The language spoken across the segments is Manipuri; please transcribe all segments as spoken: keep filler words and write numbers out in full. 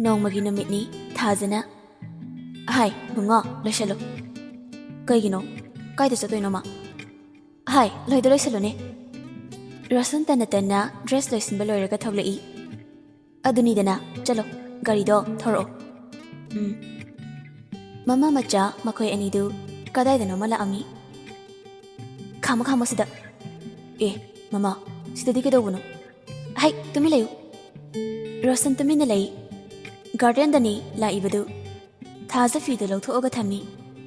ꯅꯣꯡꯃꯒꯤ ꯅꯨꯃꯤꯠꯅꯤ꯫ ꯊꯥꯖꯅ, "ꯍꯥꯏ ꯕꯨꯡꯉꯣ, ꯂꯣꯏꯁꯜꯂꯨ꯫" "ꯀꯩꯒꯤꯅꯣ? ꯀꯥꯏꯗ ꯆꯠꯇꯣꯏꯅꯣ ꯃꯥ?" "ꯍꯥꯏ, ꯂꯣꯏꯗ ꯂꯣꯏꯁꯜꯂꯨꯅꯦ꯫" ꯔꯣꯁꯟ ꯇꯟꯅ ꯇꯟꯅ ꯗ꯭ꯔꯦꯁ ꯂꯣꯏꯁꯤꯟꯕ ꯂꯣꯏꯔꯒ ꯊꯣꯛꯂꯛꯏ꯫ "ꯑꯗꯨꯅꯤꯗꯅ, ꯆꯠꯂꯣ, ꯒꯥꯔꯤꯗꯣ ꯊꯧꯔꯛꯑꯣ꯫" "ꯎꯝ꯫" ꯃꯃꯥ ꯃꯆꯥ ꯃꯈꯣꯏ ꯑꯅꯤꯗꯨ ꯀꯗꯥꯏꯗꯅꯣꯃ ꯂꯥꯛꯑꯝꯃꯤ꯫ "ꯈꯥꯝꯃꯣ, ꯈꯥꯝꯃꯣ ꯁꯤꯗ꯫" "ꯑꯦ, ꯃꯃꯥ, ꯁꯤꯗꯗꯤ ꯀꯩꯗꯧꯕꯅꯣ?" "ꯍꯩ, ꯇꯨꯃꯤꯟ ꯂꯩꯌꯨ꯫" ꯔꯣꯁꯟ ꯇꯨꯃꯤꯟꯅ ꯂꯩ꯫ ꯒꯥꯔꯗꯦꯟꯗꯅꯤ ꯂꯥꯛꯏꯕꯗꯨ꯫ ꯊꯥꯖ ꯐꯤꯗꯨ ꯂꯧꯊꯣꯛꯑꯒ ꯊꯝꯃꯤ,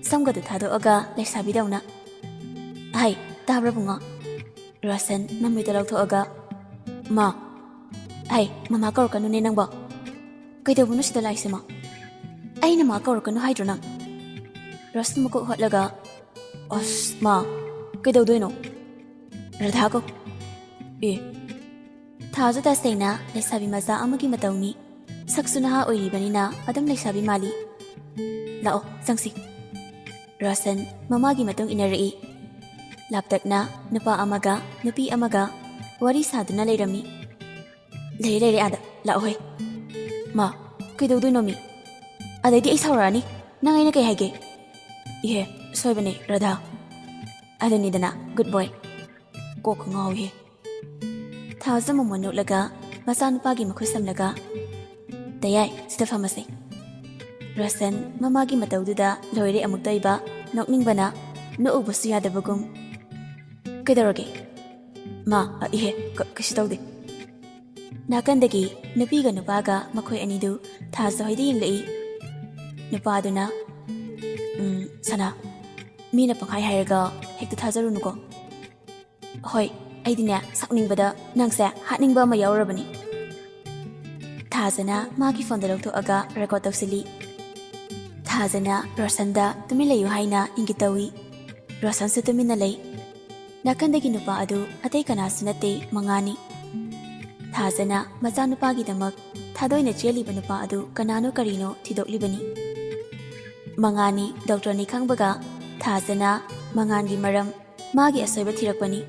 ꯁꯝꯒꯗꯨ ꯊꯥꯗꯣꯛꯑꯒ ꯂꯩꯁꯥꯕꯤꯗꯧꯅ꯫ "ꯍꯩ, ꯇꯥꯕ꯭ꯔꯥ ꯕꯨꯡꯉꯣ?" ꯔꯣꯁꯟ ꯃꯃꯤꯠꯇ ꯂꯧꯊꯣꯛꯑꯒ, "ꯃꯥ꯫" "ꯍꯩ, ꯃꯃꯥ ꯀꯧꯔꯛꯀꯅꯨꯅꯦ ꯅꯪꯕꯣ꯫ ꯀꯩꯗꯧꯕꯅꯣ ꯁꯤꯗ ꯂꯥꯛꯏꯁꯦ ꯃꯥ? ꯑꯩꯅ ꯃꯥ ꯀꯧꯔꯛꯀꯅꯨ ꯍꯥꯏꯗ꯭ꯔꯣ ꯅꯪ?" ꯔꯣꯁꯟ ꯃꯀꯣꯛ ꯍꯣꯠꯂꯒ, "ꯑꯁ ꯃꯥ, ꯀꯩꯗꯧꯗꯣꯏꯅꯣ? ꯔꯙꯥ ꯀꯧ꯫" "ꯑꯦ꯫" ꯊꯥꯖ ꯇꯁꯦꯡꯅ ꯂꯩꯁꯥꯕꯤ ꯃꯆꯥ ꯑꯃꯒꯤ ꯃꯇꯧꯅꯤ꯫ ꯁꯛꯁꯨ ꯅꯍꯥ ꯑꯣꯏꯔꯤꯕꯅꯤꯅ ꯑꯗꯨꯝ ꯂꯩꯁꯥꯕꯤ ꯃꯥꯜꯂꯤ꯫ "ꯂꯥꯛꯑꯣ, ꯆꯪꯁꯤ꯫" ꯔꯣꯁꯟ ꯃꯃꯥꯒꯤ ꯃꯇꯨꯡ ꯏꯟꯅꯔꯛꯏ꯫ ꯂꯥꯞꯇꯛꯅ ꯅꯨꯄꯥ ꯑꯃꯒ ꯅꯨꯄꯤ ꯑꯃꯒ ꯋꯥꯔꯤ ꯁꯥꯗꯨꯅ ꯂꯩꯔꯝꯃꯤ꯫ "ꯂꯩꯔꯦ, ꯂꯩꯔꯦ ꯑꯥꯗ, ꯂꯥꯛꯑꯣꯍꯦ꯫" "ꯃꯥ, ꯀꯩꯗꯧꯗꯣꯏꯅꯣ ꯃꯤ? ꯑꯗꯩꯗꯤ ꯑꯩ ꯁꯥꯎꯔꯛꯑꯅꯤ꯫ ꯅꯪ ꯑꯩꯅ ꯀꯩ ꯍꯥꯏꯒꯦ?" "ꯏꯍꯦ, ꯁꯣꯏꯕꯅꯦ ꯔꯥꯙꯥ꯫ ꯑꯗꯨꯅꯤꯗꯅ, good boy꯫" ꯀꯣꯛꯀ ꯉꯥꯎꯏꯍꯦ꯫ ꯊꯥꯖ ꯃꯃꯣꯟ ꯅꯣꯛꯂꯒ ꯃꯆꯥꯅꯨꯄꯥꯒꯤ ꯃꯈꯨꯠ ꯁꯝꯂꯒ, "ꯇꯌꯥꯏ, ꯁꯤꯗ ꯐꯝꯃꯁꯦ꯫" ꯔꯣꯁꯟ ꯃꯃꯥꯒꯤ ꯃꯇꯧꯗꯨꯗ ꯂꯣꯏꯔꯦ ꯑꯃꯨꯛꯇ ꯑꯣꯏꯕ, ꯅꯣꯛꯅꯤꯡꯕꯅ ꯅꯣꯛꯎꯕꯁꯨ ꯌꯥꯗꯕꯒꯨꯝ꯫ "ꯀꯩꯗꯧꯔꯒꯦ?" "ꯃꯥ, ꯑ, ꯏꯍꯦ, ꯀ-, ꯀꯩꯁꯨ ꯇꯧꯗꯦ꯫" ꯅꯥꯀꯟꯗꯒꯤ ꯅꯨꯄꯤꯒ ꯅꯨꯄꯥꯒ ꯃꯈꯣꯏ ꯑꯅꯤꯗꯨ ꯊꯥꯖ ꯍꯣꯏꯗ ꯌꯦꯡꯂꯛꯏ꯫ ꯅꯨꯄꯥꯗꯨꯅ, "ꯎꯝ, ꯁꯅꯥ, ꯃꯤꯅ ꯄꯪꯍꯥꯏ ꯍꯥꯏꯔꯒ ꯍꯦꯛꯇ ꯊꯥꯖꯔꯨꯅꯨꯀꯣ꯫" "ꯍꯣꯏ, ꯑꯩꯗꯤꯅꯦ, ꯁꯥꯎꯅꯤꯡꯕꯗ ꯅꯪꯁꯦ ꯍꯥꯠꯅꯤꯡꯕ ꯑꯃ ꯌꯥꯎꯔꯕꯅꯤ꯫" ꯊꯥꯖꯅ ꯃꯥꯒꯤ ꯐꯣꯟꯗ ꯂꯧꯊꯣꯛꯑꯒ ꯔꯦꯀꯣꯔꯗ ꯇꯧꯁꯤꯜꯂꯤ꯫ ꯊꯥꯖꯅ ꯔꯣꯁꯟꯗ ꯇꯨꯃꯤꯟ ꯂꯩꯌꯨ ꯍꯥꯏꯅ ꯏꯪꯒꯤꯠ ꯇꯧꯏ꯫ ꯔꯣꯁꯟꯁꯨ ꯇꯨꯃꯤꯟꯅ ꯂꯩ꯫ ꯅꯥꯀꯟꯗꯒꯤ ꯅꯨꯄꯥ ꯑꯗꯨ ꯑꯇꯩ ꯀꯅꯥꯁꯨ ꯅꯠꯇꯦ, ꯃꯉꯥꯅꯤ꯫ ꯊꯥꯖꯅ ꯃꯆꯥꯅꯨꯄꯥꯒꯤꯗꯃꯛ ꯊꯥꯗꯣꯏꯅ ꯆꯦꯜꯂꯤꯕ ꯅꯨꯄꯥ ꯑꯗꯨ ꯀꯅꯥꯅꯣ ꯀꯔꯤꯅꯣ ꯊꯤꯗꯣꯛꯂꯤꯕꯅꯤ꯫ ꯃꯉꯥꯅꯤ ꯗꯣꯛꯇꯔꯅꯤ ꯈꯪꯕꯒ ꯊꯥꯖꯅ ꯃꯉꯥꯟꯒꯤ ꯃꯔꯝ, ꯃꯥꯒꯤ ꯑꯁꯣꯏꯕ ꯊꯤꯔꯛꯄꯅꯤ꯫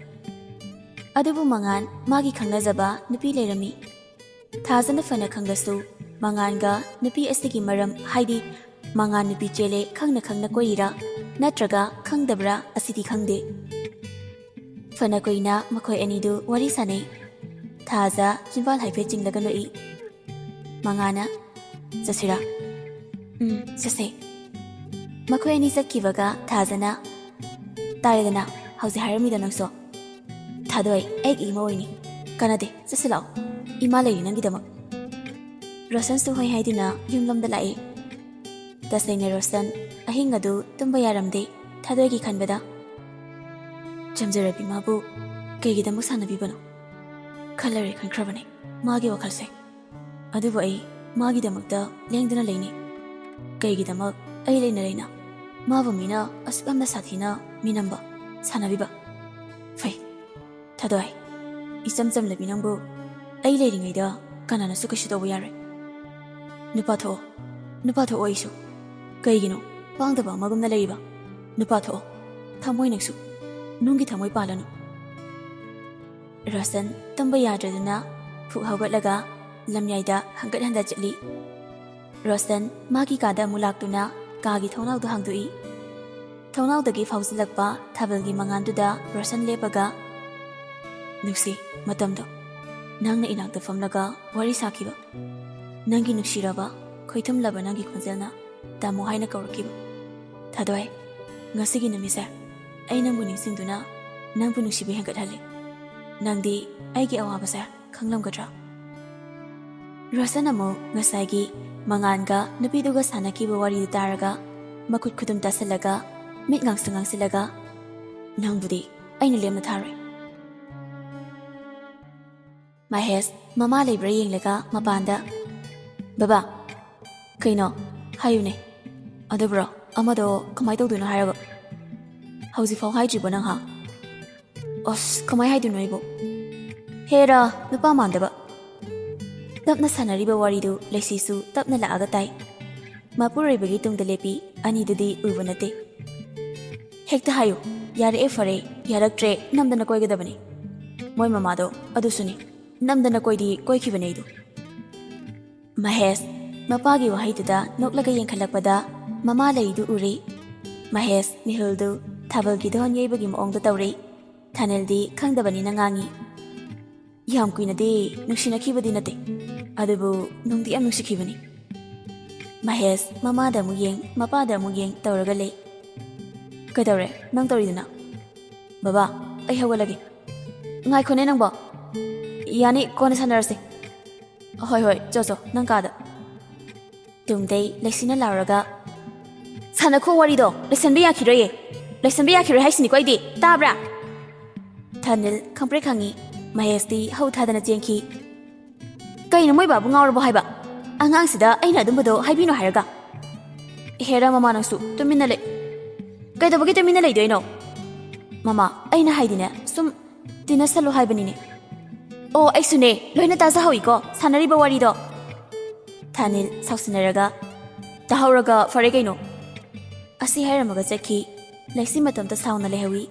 ꯑꯗꯨꯕꯨ ꯃꯉꯥꯟ ꯃꯥꯒꯤ ꯈꯪꯅꯖꯕ ꯅꯨꯄꯤ ꯂꯩꯔꯝꯃꯤ꯫ ꯊꯥꯖꯅ ꯐꯅ ꯈꯪꯂꯁꯨ, ꯃꯉꯥꯟꯒ ꯅꯨꯄꯤ ꯑꯁꯤꯒꯤ ꯃꯔꯝ, ꯍꯥꯏꯗꯤ ꯃꯉꯥꯟ ꯅꯨꯄꯤ ꯆꯦꯜꯂꯦ ꯈꯪꯅ ꯈꯪꯅ ꯀꯣꯏꯔꯤꯔꯥ ꯅꯠꯇ꯭ꯔꯒ ꯈꯪꯗꯕ꯭ꯔꯥ ꯑꯁꯤꯗꯤ ꯈꯪꯗꯦ꯫ ꯐꯅ ꯀꯨꯏꯅ ꯃꯈꯣꯏ ꯑꯅꯤꯗꯨ ꯋꯥꯔꯤ ꯁꯥꯟꯅꯩ꯫ ꯊꯥꯖ ꯆꯤꯝꯕꯥꯜ ꯍꯥꯏꯐꯦꯠ ꯆꯤꯡꯂꯒ ꯅꯣꯛꯏ꯫ ꯃꯉꯥꯟꯅ, "ꯆꯠꯁꯤꯔꯥ?" "ꯎꯝ, ꯆꯠꯁꯦ꯫" ꯃꯈꯣꯏ ꯑꯅꯤ ꯆꯠꯈꯤꯕꯒ ꯊꯥꯖꯅ, "ꯇꯥꯔꯦꯗꯅ, ꯍꯧꯖꯤꯛ ꯍꯥꯏꯔꯝꯃꯤꯗꯣ ꯅꯪꯁꯨ?" "ꯊꯥꯗꯣꯏ, ꯑꯩꯒꯤ ꯏꯃꯧ ꯑꯣꯏꯅꯤ꯫ ꯀꯥꯟꯅꯗꯦ, ꯆꯠꯁꯤ ꯂꯥꯛꯑꯣ꯫ ꯏꯃꯥ ꯂꯩꯔꯤ ꯅꯪꯒꯤꯗꯃꯛ꯫" ꯔꯣꯁꯟꯁꯨ ꯍꯣꯏ ꯍꯥꯏꯗꯨꯅ ꯌꯨꯝꯂꯣꯝꯗ ꯂꯥꯛꯏ꯫ ꯇꯁꯦꯡꯅ ꯔꯣꯁꯟ ꯑꯍꯤꯡ ꯑꯗꯨ ꯇꯨꯝꯕ ꯌꯥꯔꯝꯗꯦ ꯊꯥꯗꯣꯏꯒꯤ ꯈꯟꯕꯗ꯫ ꯆꯝꯖꯔꯕꯤ ꯃꯥꯕꯨ ꯀꯩꯒꯤꯗꯃꯛ ꯁꯥꯟꯅꯕꯤꯕꯅꯣ ꯈꯜꯂꯔꯦ ꯈꯟꯈ꯭ꯔꯕꯅꯦ ꯃꯥꯒꯤ ꯋꯥꯈꯜꯁꯦ꯫ ꯑꯗꯨꯕꯨ ꯑꯩ ꯃꯥꯒꯤꯗꯃꯛꯇ ꯂꯦꯡꯗꯅ ꯂꯩꯅꯤ꯫ ꯀꯩꯒꯤꯗꯃꯛ ꯑꯩ ꯂꯩꯅ ꯂꯩꯅ ꯃꯥꯕꯨ ꯃꯤꯅ ꯑꯁꯨꯛ ꯌꯥꯝꯅ ꯁꯥꯊꯤꯅ ꯃꯤꯅꯝꯕ ꯁꯥꯟꯅꯕꯤꯕ? ꯐꯩ꯫ ꯊꯥꯗꯣꯏ, ꯏꯆꯝ ꯆꯝꯂꯕꯤ ꯅꯪꯕꯨ ꯑꯩ ꯂꯩꯔꯤꯉꯩꯗ ꯀꯅꯥꯅꯁꯨ ꯀꯩꯁꯨ ꯇꯧꯕ ꯌꯥꯔꯣꯏ꯫ ꯅꯨꯄꯥ ꯊꯣꯛꯑꯣ, ꯅꯨꯄꯥ ꯊꯣꯛꯑꯣ ꯑꯩꯁꯨ꯫ ꯀꯩꯒꯤꯅꯣ ꯄꯥꯡꯗꯕ ꯑꯃꯒꯨꯝꯅ ꯂꯩꯔꯤꯕ? ꯅꯨꯄꯥ ꯊꯣꯛꯑꯣ, ꯊꯃꯣꯏ ꯅꯪꯁꯨ, ꯅꯨꯡꯒꯤ ꯊꯃꯣꯏ ꯄꯥꯜꯂꯅꯨ꯫ ꯔꯣꯁꯟ ꯇꯨꯝꯕ ꯌꯥꯗ꯭ꯔꯗꯨꯅ ꯐꯨꯛ ꯍꯧꯒꯠꯂꯒ ꯂꯝꯌꯥꯏꯗ ꯍꯪꯒꯠ ꯍꯟꯗ ꯆꯠꯂꯤ꯫ ꯔꯣꯁꯟ ꯃꯥꯒꯤ ꯀꯥꯗ ꯑꯃꯨꯛ ꯂꯥꯛꯇꯨꯅ ꯀꯥꯒꯤ ꯊꯣꯡꯅꯥꯎꯗꯨ ꯍꯥꯡꯗꯣꯛꯏ꯫ ꯊꯣꯡꯅꯥꯎꯗꯒꯤ ꯐꯥꯎꯖꯤꯜꯂꯛꯄ ꯊꯥꯕꯜꯒꯤ ꯃꯉꯥꯜꯗꯨꯗ ꯔꯣꯁꯟ ꯂꯦꯞꯄꯒ, "ꯅꯨꯡꯁꯤ, ꯃꯇꯝꯗꯣ ꯅꯪꯅ ꯏꯅꯥꯛꯇ ꯐꯝꯂꯒ ꯋꯥꯔꯤ ꯁꯥꯈꯤꯕ, ꯅꯪꯒꯤ ꯅꯨꯡꯁꯤꯔꯕ, ꯈꯣꯏꯊꯨꯝꯂꯕ ꯅꯪꯒꯤ ꯈꯣꯟꯖꯦꯜꯅ ꯇꯥꯃꯣ ꯍꯥꯏꯅ ꯀꯧꯔꯛꯈꯤꯕ꯫ ꯊꯥꯗꯣꯏ, ꯉꯁꯤꯒꯤ ꯅꯨꯃꯤꯠꯁꯦ ꯑꯩ ꯅꯪꯕꯨ ꯅꯤꯡꯁꯤꯡꯗꯨꯅ ꯅꯪꯕꯨ ꯅꯨꯡꯁꯤꯕ ꯍꯦꯟꯒꯠꯍꯜꯂꯤ꯫ ꯅꯪꯗꯤ ꯑꯩꯒꯤ ꯑꯋꯥꯕꯁꯦ ꯈꯪꯂꯝꯒꯗ꯭ꯔꯥ?" ꯔꯣꯁꯟ ꯑꯃꯨꯛ ꯉꯁꯥꯏꯒꯤ ꯃꯉꯥꯟꯒ ꯅꯨꯄꯤꯗꯨꯒ ꯁꯥꯟꯅꯈꯤꯕ ꯋꯥꯔꯤꯗꯨ ꯇꯥꯔꯒ ꯃꯈꯨꯠ ꯈꯨꯗꯨꯝ ꯇꯥꯁꯤꯜꯂꯒ ꯃꯤꯠ ꯉꯥꯡꯁꯪ ꯉꯥꯡꯁꯤꯜꯂꯒ, "ꯅꯪꯕꯨꯗꯤ ꯑꯩꯅ ꯂꯦꯝꯅ ꯊꯥꯔꯣꯏ꯫" ꯃꯍꯦꯁ ꯃꯃꯥ ꯂꯩꯕ꯭ꯔꯥ ꯌꯦꯡꯂꯒ ꯃꯄꯥꯟꯗ, "ꯕꯕꯥ, ꯀꯩꯅꯣ? ꯍꯥꯏꯌꯨꯅꯦ꯫ ꯑꯗꯨꯕꯨꯔꯣ, ꯑꯃꯗꯣ ꯀꯃꯥꯏ ꯇꯧꯗꯣꯏꯅꯣ ꯍꯥꯏꯔꯒ? ꯍꯧꯖꯤꯛꯐꯥꯎ ꯍꯥꯏꯗ꯭ꯔꯤꯕꯣ ꯅꯪ, ꯍꯥ?" "ꯑꯁ, ꯀꯃꯥꯏ ꯍꯥꯏꯗꯣꯏꯅꯣ ꯑꯩꯕꯨ? ꯍꯦꯔꯥ, ꯅꯨꯄꯥ ꯃꯥꯟꯗꯕ!" ꯇꯞꯅ ꯁꯥꯟꯅꯔꯤꯕ ꯋꯥꯔꯤꯗꯨ ꯂꯩꯁꯤꯁꯨ ꯇꯞꯅ ꯂꯥꯛꯑꯒ ꯇꯥꯏ꯫ ꯃꯄꯨꯔꯣꯏꯕꯒꯤ ꯇꯨꯡꯗ ꯂꯦꯞꯄꯤ ꯑꯅꯤꯗꯨꯗꯤ ꯎꯕ ꯅꯠꯇꯦ꯫ "ꯍꯦꯛꯇ ꯍꯥꯏꯌꯨ, ꯌꯥꯔꯛꯑꯦ ꯐꯔꯦ, ꯌꯥꯔꯛꯇ꯭ꯔꯦ ꯅꯝꯗꯅ ꯀꯣꯏꯒꯗꯕꯅꯤ꯫ ꯃꯣꯏ ꯃꯃꯥꯗꯣ ꯑꯗꯨꯁꯨꯅꯤ, ꯅꯝꯗꯅ ꯀꯣꯏꯗꯤ ꯀꯣꯏꯈꯤꯕꯅꯦ ꯑꯩꯗꯣ꯫" ꯃꯍꯦꯁ ꯃꯄꯥꯒꯤ ꯋꯥꯍꯩꯗꯨꯗ ꯅꯣꯛꯂꯒ ꯌꯦꯡꯈꯠꯂꯛꯄꯗ ꯃꯃꯥ ꯂꯩꯗꯨ ꯎꯔꯤ꯫ ꯃꯍꯦꯁ ꯃꯤꯍꯨꯜꯗꯨ ꯊꯥꯕꯜꯒꯤ ꯗꯣꯟ ꯌꯩꯕꯒꯤ ꯃꯑꯣꯡꯗ ꯇꯧꯔꯤ꯫ ꯊꯥꯅꯤꯜꯗꯤ ꯈꯪꯗꯕꯅꯤꯅ ꯉꯥꯡꯉꯤ꯫ "ꯌꯥꯝ ꯀꯨꯏꯅꯗꯤ ꯅꯨꯡꯁꯤꯅꯈꯤꯕꯗꯤ ꯅꯠꯇꯦ, ꯑꯗꯨꯕꯨ ꯅꯨꯡꯗꯤ ꯌꯥꯝ ꯅꯨꯡꯁꯤꯈꯤꯕꯅꯤ꯫" ꯃꯍꯦꯁ ꯃꯃꯥꯗ ꯑꯃꯨꯛ ꯌꯦꯡ, ꯃꯄꯥꯗ ꯑꯃꯨꯛ ꯌꯦꯡ ꯇꯧꯔꯒ ꯂꯩ꯫ "ꯀꯩꯗꯧꯔꯦ ꯅꯪ ꯇꯧꯔꯤꯗꯨꯅ?" "ꯕꯕꯥ, ꯑꯩ ꯍꯧꯒꯠꯂꯒꯦ꯫" "ꯉꯥꯏꯈꯣꯅꯦ ꯅꯪꯕꯣ꯫" "ꯌꯥꯅꯤ, ꯀꯣꯟꯅ ꯁꯥꯟꯅꯔꯁꯦ꯫" "ꯍꯣꯏ, ꯍꯣꯏ, ꯆꯣ, ꯆꯣ, ꯅꯪ ꯀꯥꯗ꯫" ꯇꯨꯡꯗꯩ ꯂꯩꯁꯤꯅ ꯂꯥꯎꯔꯒ, "ꯁꯥꯟꯅꯈꯣ ꯋꯥꯔꯤꯗꯣ, ꯂꯣꯏꯁꯟꯕ ꯌꯥꯈꯤꯔꯣꯏꯌꯦ꯫ ꯂꯣꯏꯁꯟꯕ ꯌꯥꯈꯤꯔꯣꯏ ꯍꯥꯏꯁꯤꯅꯤꯀꯣ ꯑꯩꯗꯤ, ꯇꯥꯕ꯭ꯔꯥ?" ꯊꯥꯅꯤꯜ ꯈꯪꯄ꯭ꯔꯦꯛ ꯈꯪꯉꯤ꯫ ꯃꯍꯦꯁꯇꯤ ꯍꯧ ꯊꯥꯗꯅ ꯆꯦꯟꯈꯤ꯫ "ꯀꯩꯅꯣ ꯃꯣꯏ ꯕꯥꯕꯨ ꯉꯥꯎꯔꯕꯣ ꯍꯥꯏꯕ? ꯑꯉꯥꯡꯁꯤꯗ ꯑꯩꯅ ꯑꯗꯨꯝꯕꯗꯣ ꯍꯥꯏꯕꯤꯅꯣ ꯍꯥꯏꯔꯒ?" "ꯍꯦꯔꯥ ꯃꯃꯥ, ꯅꯪꯁꯨ ꯇꯨꯃꯤꯟꯅ ꯂꯩ꯫" "ꯀꯩꯗꯧꯕꯒꯤ ꯇꯨꯃꯤꯟꯅ ꯂꯩꯗꯣꯏꯅꯣ?" "ꯃꯃꯥ, ꯑꯩꯅ ꯍꯥꯏꯗꯤꯅꯦ, ꯁꯨꯝ ꯇꯤꯟꯅꯁꯜꯂꯨ ꯍꯥꯏꯕꯅꯤꯅꯦ꯫" "ꯑꯣ, ꯑꯩꯁꯨꯅꯦ, ꯂꯣꯏꯅ ꯇꯥꯖꯍꯧꯏꯀꯣ ꯁꯥꯟꯅꯔꯤꯕ ꯋꯥꯔꯤꯗꯣ꯫" ꯊꯥꯅꯤꯜ ꯁꯥꯎꯁꯤꯟꯅꯔꯒ, "ꯇꯥꯍꯧꯔꯒ ꯐꯔꯦ ꯀꯩꯅꯣ꯫" ꯑꯁꯤ ꯍꯥꯏꯔꯝꯃꯒ ꯆꯠꯈꯤ꯫ ꯂꯩꯁꯤ ꯃꯇꯣꯝꯇ ꯁꯥꯎꯅ ꯂꯩꯍꯧꯏ꯫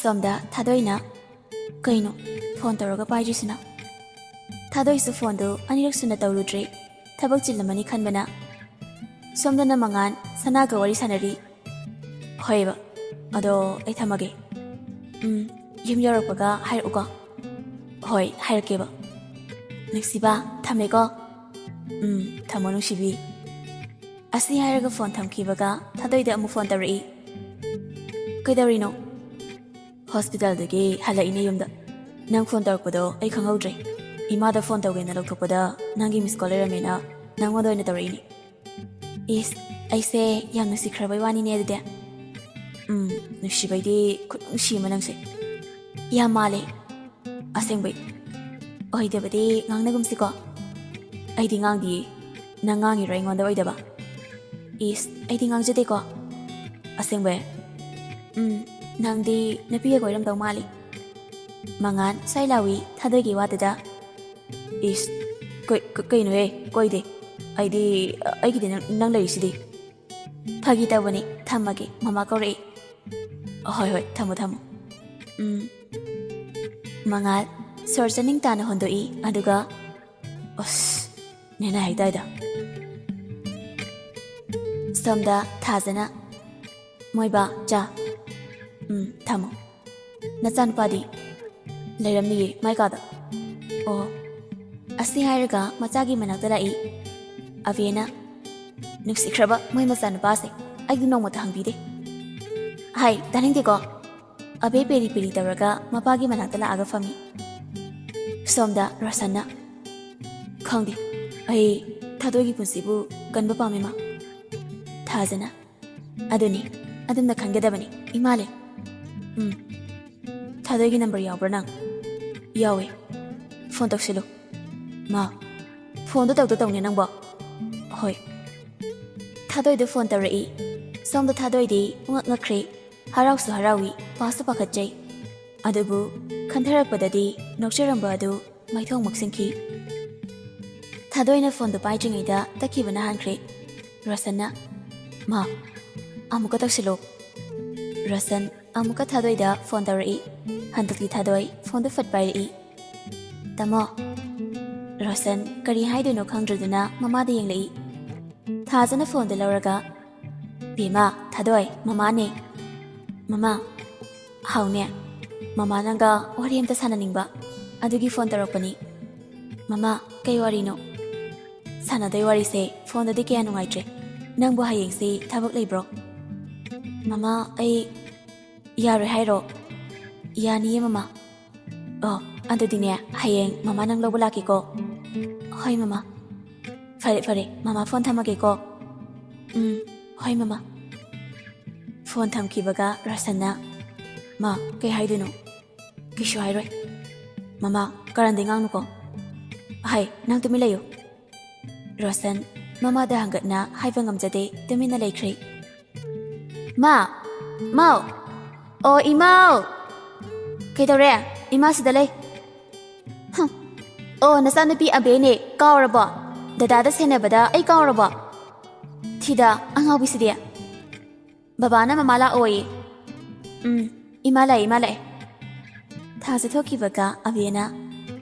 ꯁꯣꯝꯗ ꯊꯥꯗꯣꯏꯅ, "ꯀꯩꯅꯣ ꯐꯣꯟ ꯇꯧꯔꯒ ꯄꯥꯏꯗ꯭ꯔꯤꯁꯤꯅ?" ꯊꯥꯗꯣꯏꯁꯨ ꯐꯣꯟꯗꯨ ꯑꯅꯤꯔꯛ ꯁꯨꯅ ꯇꯧꯔꯨꯗ꯭ꯔꯦ꯫ ꯊꯕꯛ ꯆꯤꯜꯂꯝꯃꯅꯤ ꯈꯟꯕꯅ꯫ ꯁꯣꯝꯗꯅ ꯃꯉꯥꯟ ꯁꯅꯥꯒ ꯋꯥꯔꯤ ꯁꯥꯟꯅꯔꯤ꯫ "ꯍꯣꯏꯕ, ꯑꯗꯣ ꯑꯩ ꯊꯝꯃꯒꯦ꯫" "ꯎꯝ, ꯌꯨꯝ ꯌꯧꯔꯛꯄꯒ ꯍꯥꯏꯔꯛꯎꯀꯣ꯫" "ꯍꯣꯏ, ꯍꯥꯏꯔꯛꯀꯦꯕ꯫" "ꯅꯨꯡꯁꯤꯕ, ꯊꯝꯃꯦꯀꯣ꯫" "ꯎꯝ, ꯊꯝꯃꯣ ꯅꯨꯡꯁꯤꯕꯤ꯫" ꯑꯁꯤ ꯍꯥꯏꯔꯒ ꯐꯣꯟ ꯊꯝꯈꯤꯕꯒ ꯊꯥꯗꯣꯏꯗ ꯑꯃꯨꯛ ꯐꯣꯟ ꯇꯧꯔꯛꯏ꯫ "ꯀꯩꯗꯧꯔꯤꯅꯣ?" "ꯍꯣꯁꯄꯤꯇꯥꯜꯗꯒꯤ ꯍꯜꯂꯛꯏꯅꯦ ꯌꯨꯝꯗ꯫ ꯅꯪ ꯐꯣꯟ ꯇꯧꯔꯛꯄꯗꯣ ꯑꯩ ꯈꯪꯍꯧꯗ꯭ꯔꯦ꯫ ꯏꯃꯥꯗ ꯐꯣꯟ ꯇꯧꯒꯦꯅ ꯂꯧꯊꯣꯛꯄꯗ ꯅꯪꯒꯤ ꯃꯤꯁ ꯀꯣꯜ ꯂꯩꯔꯝꯃꯦꯅ ꯅꯪꯉꯣꯟꯗ ꯑꯣꯏꯅ ꯇꯧꯔꯛꯏꯅꯦ꯫" "ꯏꯁ, ꯑꯩꯁꯦ ꯌꯥꯝ ꯅꯨꯡꯁꯤꯈ꯭ꯔꯕꯩ ꯋꯥꯅꯤꯅꯦ ꯑꯗꯨꯗꯤ꯫" "ꯎꯝ, ꯅꯨꯡꯁꯤꯕꯩꯗꯤ ꯈꯨꯅꯨꯡꯁꯤ ꯑꯃ ꯅꯪꯁꯦ꯫" "ꯌꯥꯝ ꯃꯥꯜꯂꯦ꯫" "ꯑꯁꯦꯡꯕꯩ꯫ ꯑꯣꯏꯗꯕꯗꯤ ꯉꯥꯡꯅꯒꯨꯝꯁꯤꯀꯣ꯫" "ꯑꯩꯗꯤ ꯉꯥꯡꯗꯤꯌꯦ꯫ ꯅꯪ ꯉꯥꯡꯉꯤꯔꯣ ꯑꯩꯉꯣꯟꯗ ꯑꯣꯏꯗꯕ?" "ꯏꯁ, ꯑꯩꯗꯤ ꯉꯥꯡꯖꯗꯦꯀꯣ꯫" "ꯑꯁꯦꯡꯕꯩ?" "ꯎꯝ, ꯅꯪꯗꯤ ꯅꯨꯄꯤꯒ ꯀꯣꯏꯔꯝꯗꯧ ꯃꯥꯜꯂꯤ꯫" ꯃꯉꯥꯟ ꯁ꯭ꯋꯥꯏ ꯂꯥꯎꯏ ꯊꯥꯗꯣꯏꯒꯤ ꯋꯥꯗꯨꯗ꯫ "ꯏꯁ, ꯀꯩ-, ꯀ-, ꯀꯩꯅꯣꯍꯦ, ꯀꯣꯏꯗꯦ꯫ ꯑꯩꯗꯤ, ꯑꯩꯒꯤꯗꯤ ꯅꯪ, ꯅꯪ ꯂꯩꯔꯤꯁꯤꯗꯤ꯫" "ꯐꯥꯒꯤ ꯇꯧꯕꯅꯤ, ꯊꯝꯃꯒꯦ, ꯃꯃꯥ ꯀꯧꯔꯛꯏ꯫" "ꯍꯣꯏ, ꯍꯣꯏ, ꯊꯝꯃꯣ, ꯊꯝꯃꯣ꯫" "ꯎꯝ꯫" ꯃꯉꯥꯜ ꯁꯣꯔ ꯆꯥꯅꯤꯡ ꯇꯥꯅ ꯍꯣꯟꯗꯣꯛꯏ, ꯑꯗꯨꯒ, ꯑꯁ, ꯅꯦꯅꯦ ꯍꯥꯏꯗꯥꯏꯗ꯫ ꯁꯣꯝꯗ ꯊꯥꯖꯅ, "ꯃꯣꯏꯕꯥ, ꯆꯥ꯫ ꯎꯝ, ꯊꯝꯃꯣ꯫ ꯅꯆꯥꯅꯨꯄꯥꯗꯤ?" "ꯂꯩꯔꯝꯅꯤꯌꯦ, ꯃꯥꯏ ꯀꯥꯗ"꯫ ꯑꯣ꯫ ꯑꯁꯤ ꯍꯥꯏꯔꯒ ꯃꯆꯥꯒꯤ ꯃꯅꯥꯛꯇ ꯂꯥꯛꯏ꯫ ꯑꯕꯦꯅ, "ꯅꯨꯡꯁꯤꯈ꯭ꯔꯕ ꯃꯣꯏ ꯃꯆꯥꯅꯨꯄꯥꯁꯦ꯫ ꯑꯩꯗꯤ ꯅꯣꯡꯃꯇ ꯍꯪꯕꯤꯗꯦ"꯫ "ꯍꯥꯏ, ꯇꯥꯅꯤꯡꯗꯦꯀꯣ"꯫ ꯑꯕꯦ ꯄꯦꯔꯤ ꯄꯦꯔꯤ ꯇꯧꯔꯒ ꯃꯄꯥꯒꯤ ꯃꯅꯥꯛꯇ ꯂꯥꯛꯑꯒ ꯐꯝꯃꯤ꯫ ꯁꯣꯝꯗ ꯔꯣꯁꯟꯅ, "ꯈꯪꯗꯦ, ꯑꯩ ꯊꯥꯗꯣꯏꯒꯤ ꯄꯨꯟꯁꯤꯕꯨ ꯀꯟꯕ ꯄꯥꯝꯃꯤ, ꯃꯥ"꯫ ꯊꯥꯖꯅ, "ꯑꯗꯨꯅꯤ, ꯑꯗꯨꯝꯅ ꯈꯟꯒꯗꯕꯅꯤ, ꯏꯃꯥ ꯂꯩ"꯫ "ꯎꯝ꯫ ꯊꯥꯗꯣꯏꯒꯤ ꯅꯝꯕꯔ ꯌꯥꯎꯕ꯭ꯔꯥ ꯅꯪ?" "ꯌꯥꯎꯋꯦ"꯫ "ꯐꯣꯟ ꯇꯧꯁꯤꯜꯂꯨ"꯫ "ꯃꯥ, ꯐꯣꯟꯗꯣ ꯇꯧꯗ ꯇꯧꯅꯦ ꯅꯪꯕꯣ"꯫ "ꯍꯣꯏ"꯫ ꯊꯥꯗꯣꯏꯗꯣ ꯐꯣꯟ ꯇꯧꯔꯛꯏ꯫ ꯁꯣꯝꯗ ꯊꯥꯗꯣꯏꯗꯤ ꯄꯨꯡꯉꯛ ꯉꯛꯈ꯭ꯔꯦ꯫ ꯍꯔꯥꯎꯁꯨ ꯍꯔꯥꯎꯏ, ꯄꯥꯁꯨ ꯄꯥꯈꯠꯆꯩ꯫ ꯑꯗꯨꯕꯨ ꯈꯟꯊꯔꯛꯄꯗꯗꯤ ꯅꯣꯛꯆꯔꯝꯕ ꯑꯗꯨ ꯃꯥꯏꯊꯣꯡ ꯃꯛꯁꯤꯟꯈꯤ꯫ ꯊꯥꯗꯣꯏꯅ ꯐꯣꯟꯗꯨ ꯄꯥꯏꯗ꯭ꯔꯤꯉꯩꯗ ꯇꯠꯈꯤꯕꯅ ꯍꯥꯟꯈ꯭ꯔꯦ꯫ ꯔꯣꯁꯟꯅ, "ꯃꯥ, ꯑꯃꯨꯛꯀ ꯇꯧꯁꯤꯜꯂꯣ"꯫ ꯔꯣꯁꯟ ꯑꯃꯨꯛꯀ ꯊꯥꯗꯣꯏꯗ ꯐꯣꯟ ꯇꯧꯔꯛꯏ꯫ ꯍꯟꯗꯛꯇꯤ ꯊꯥꯗꯣꯏ ꯐꯣꯟꯗꯨ ꯐꯠ ꯄꯥꯏꯔꯛꯏ꯫ "ꯇꯥꯃꯣ"꯫ ꯔꯣꯁꯟ ꯀꯔꯤ ꯍꯥꯏꯗꯣꯏꯅꯣ ꯈꯪꯗ꯭ꯔꯗꯨꯅ ꯃꯃꯥꯗ ꯌꯦꯡꯂꯛꯏ꯫ ꯊꯥꯖꯅ ꯐꯣꯟꯗꯨ ꯂꯧꯔꯒ, "ꯕꯦꯝꯃ, ꯊꯥꯗꯣꯏ, ꯃꯃꯥꯅꯦ"꯫ "ꯃꯃꯥ"꯫ "ꯍꯥꯎꯅꯦ, ꯃꯃꯥ ꯅꯪꯒ ꯋꯥꯔꯤ ꯑꯝꯇ ꯁꯥꯟꯅꯅꯤꯡꯕ, ꯑꯗꯨꯒꯤ ꯐꯣꯟ ꯇꯧꯔꯛꯄꯅꯤ"꯫ "ꯃꯃꯥ, ꯀꯩ ꯋꯥꯔꯤꯅꯣ?" "ꯁꯥꯟꯅꯗꯣꯏ ꯋꯥꯔꯤꯁꯦ ꯐꯣꯟꯗꯗꯤ ꯀꯌꯥ ꯅꯨꯡꯉꯥꯏꯇ꯭ꯔꯦ꯫ ꯅꯪꯕꯨ ꯍꯌꯦꯡꯁꯤ ꯊꯕꯛ ꯂꯩꯕ꯭ꯔꯣ?" "ꯃꯃꯥ, ꯑꯩ"꯫ "ꯌꯥꯔꯣꯏ ꯍꯥꯏꯔꯣ?" "ꯌꯥꯅꯤꯌꯦ, ꯃꯃꯥ"꯫ "ꯑꯣ, ꯑꯗꯨꯗꯤꯅꯦ, ꯍꯌꯦꯡ ꯃꯃꯥ ꯅꯪ ꯂꯧꯕ ꯂꯥꯛꯀꯦꯀꯣ"꯫ "ꯍꯣꯏ, ꯃꯃꯥ"꯫ "ꯐꯔꯦ, ꯐꯔꯦ, ꯃꯃꯥ ꯐꯣꯟ ꯊꯝꯃꯒꯦꯀꯣ"꯫ "ꯎꯝ, ꯍꯣꯏ, ꯃꯃꯥ"꯫ ꯐꯣꯟ ꯊꯝꯈꯤꯕꯒ ꯔꯣꯁꯟꯅ, "ꯃꯥ, ꯀꯩ ꯍꯥꯏꯗꯣꯏꯅꯣ?" "ꯀꯩꯁꯨ ꯍꯥꯏꯔꯣꯏ"꯫ "ꯃꯃꯥ, ꯀꯔꯟꯗꯤ ꯉꯥꯡꯅꯨꯀꯣ"꯫ "ꯍꯥꯏ, ꯅꯪ ꯇꯨꯃꯤꯟ ꯂꯩꯌꯨ"꯫ ꯔꯣꯁꯟ ꯃꯃꯥꯗ ꯍꯪꯒꯠꯅ ꯍꯥꯏꯕ ꯉꯝꯖꯗꯦ, ꯇꯨꯃꯤꯟꯅ ꯂꯩꯈ꯭ꯔꯦ꯫ "ꯃꯥ! ꯃꯥꯎ! ꯑꯣ, ꯏꯃꯥꯎ!" "ꯀꯩꯗꯧꯔꯦ? ꯏꯃꯥ ꯁꯤꯗ ꯂꯩ"꯫ "ꯍꯝ! ꯑꯣ, ꯅꯆꯥꯅꯨꯄꯤ ꯑꯕꯦꯅꯦ, ꯀꯥꯎꯔꯕꯣ? ꯗꯗꯥꯗ ꯁꯦꯟꯅꯕꯗ ꯑꯩ ꯀꯥꯎꯔꯕꯣ? ꯊꯤꯗ, ꯑꯉꯥꯎꯕꯤꯁꯤꯗꯤ"꯫ "ꯕꯕꯥꯅ ꯃꯃꯥ ꯂꯥꯛꯑꯣꯌꯦ"꯫ "ꯎꯝ, ꯏꯃꯥ ꯂꯥꯛꯑꯦ, ꯏꯃꯥ ꯂꯥꯛꯑꯦ"꯫ ꯊꯥꯁꯦ ꯊꯣꯛꯈꯤꯕꯒ ꯑꯕꯦꯅ,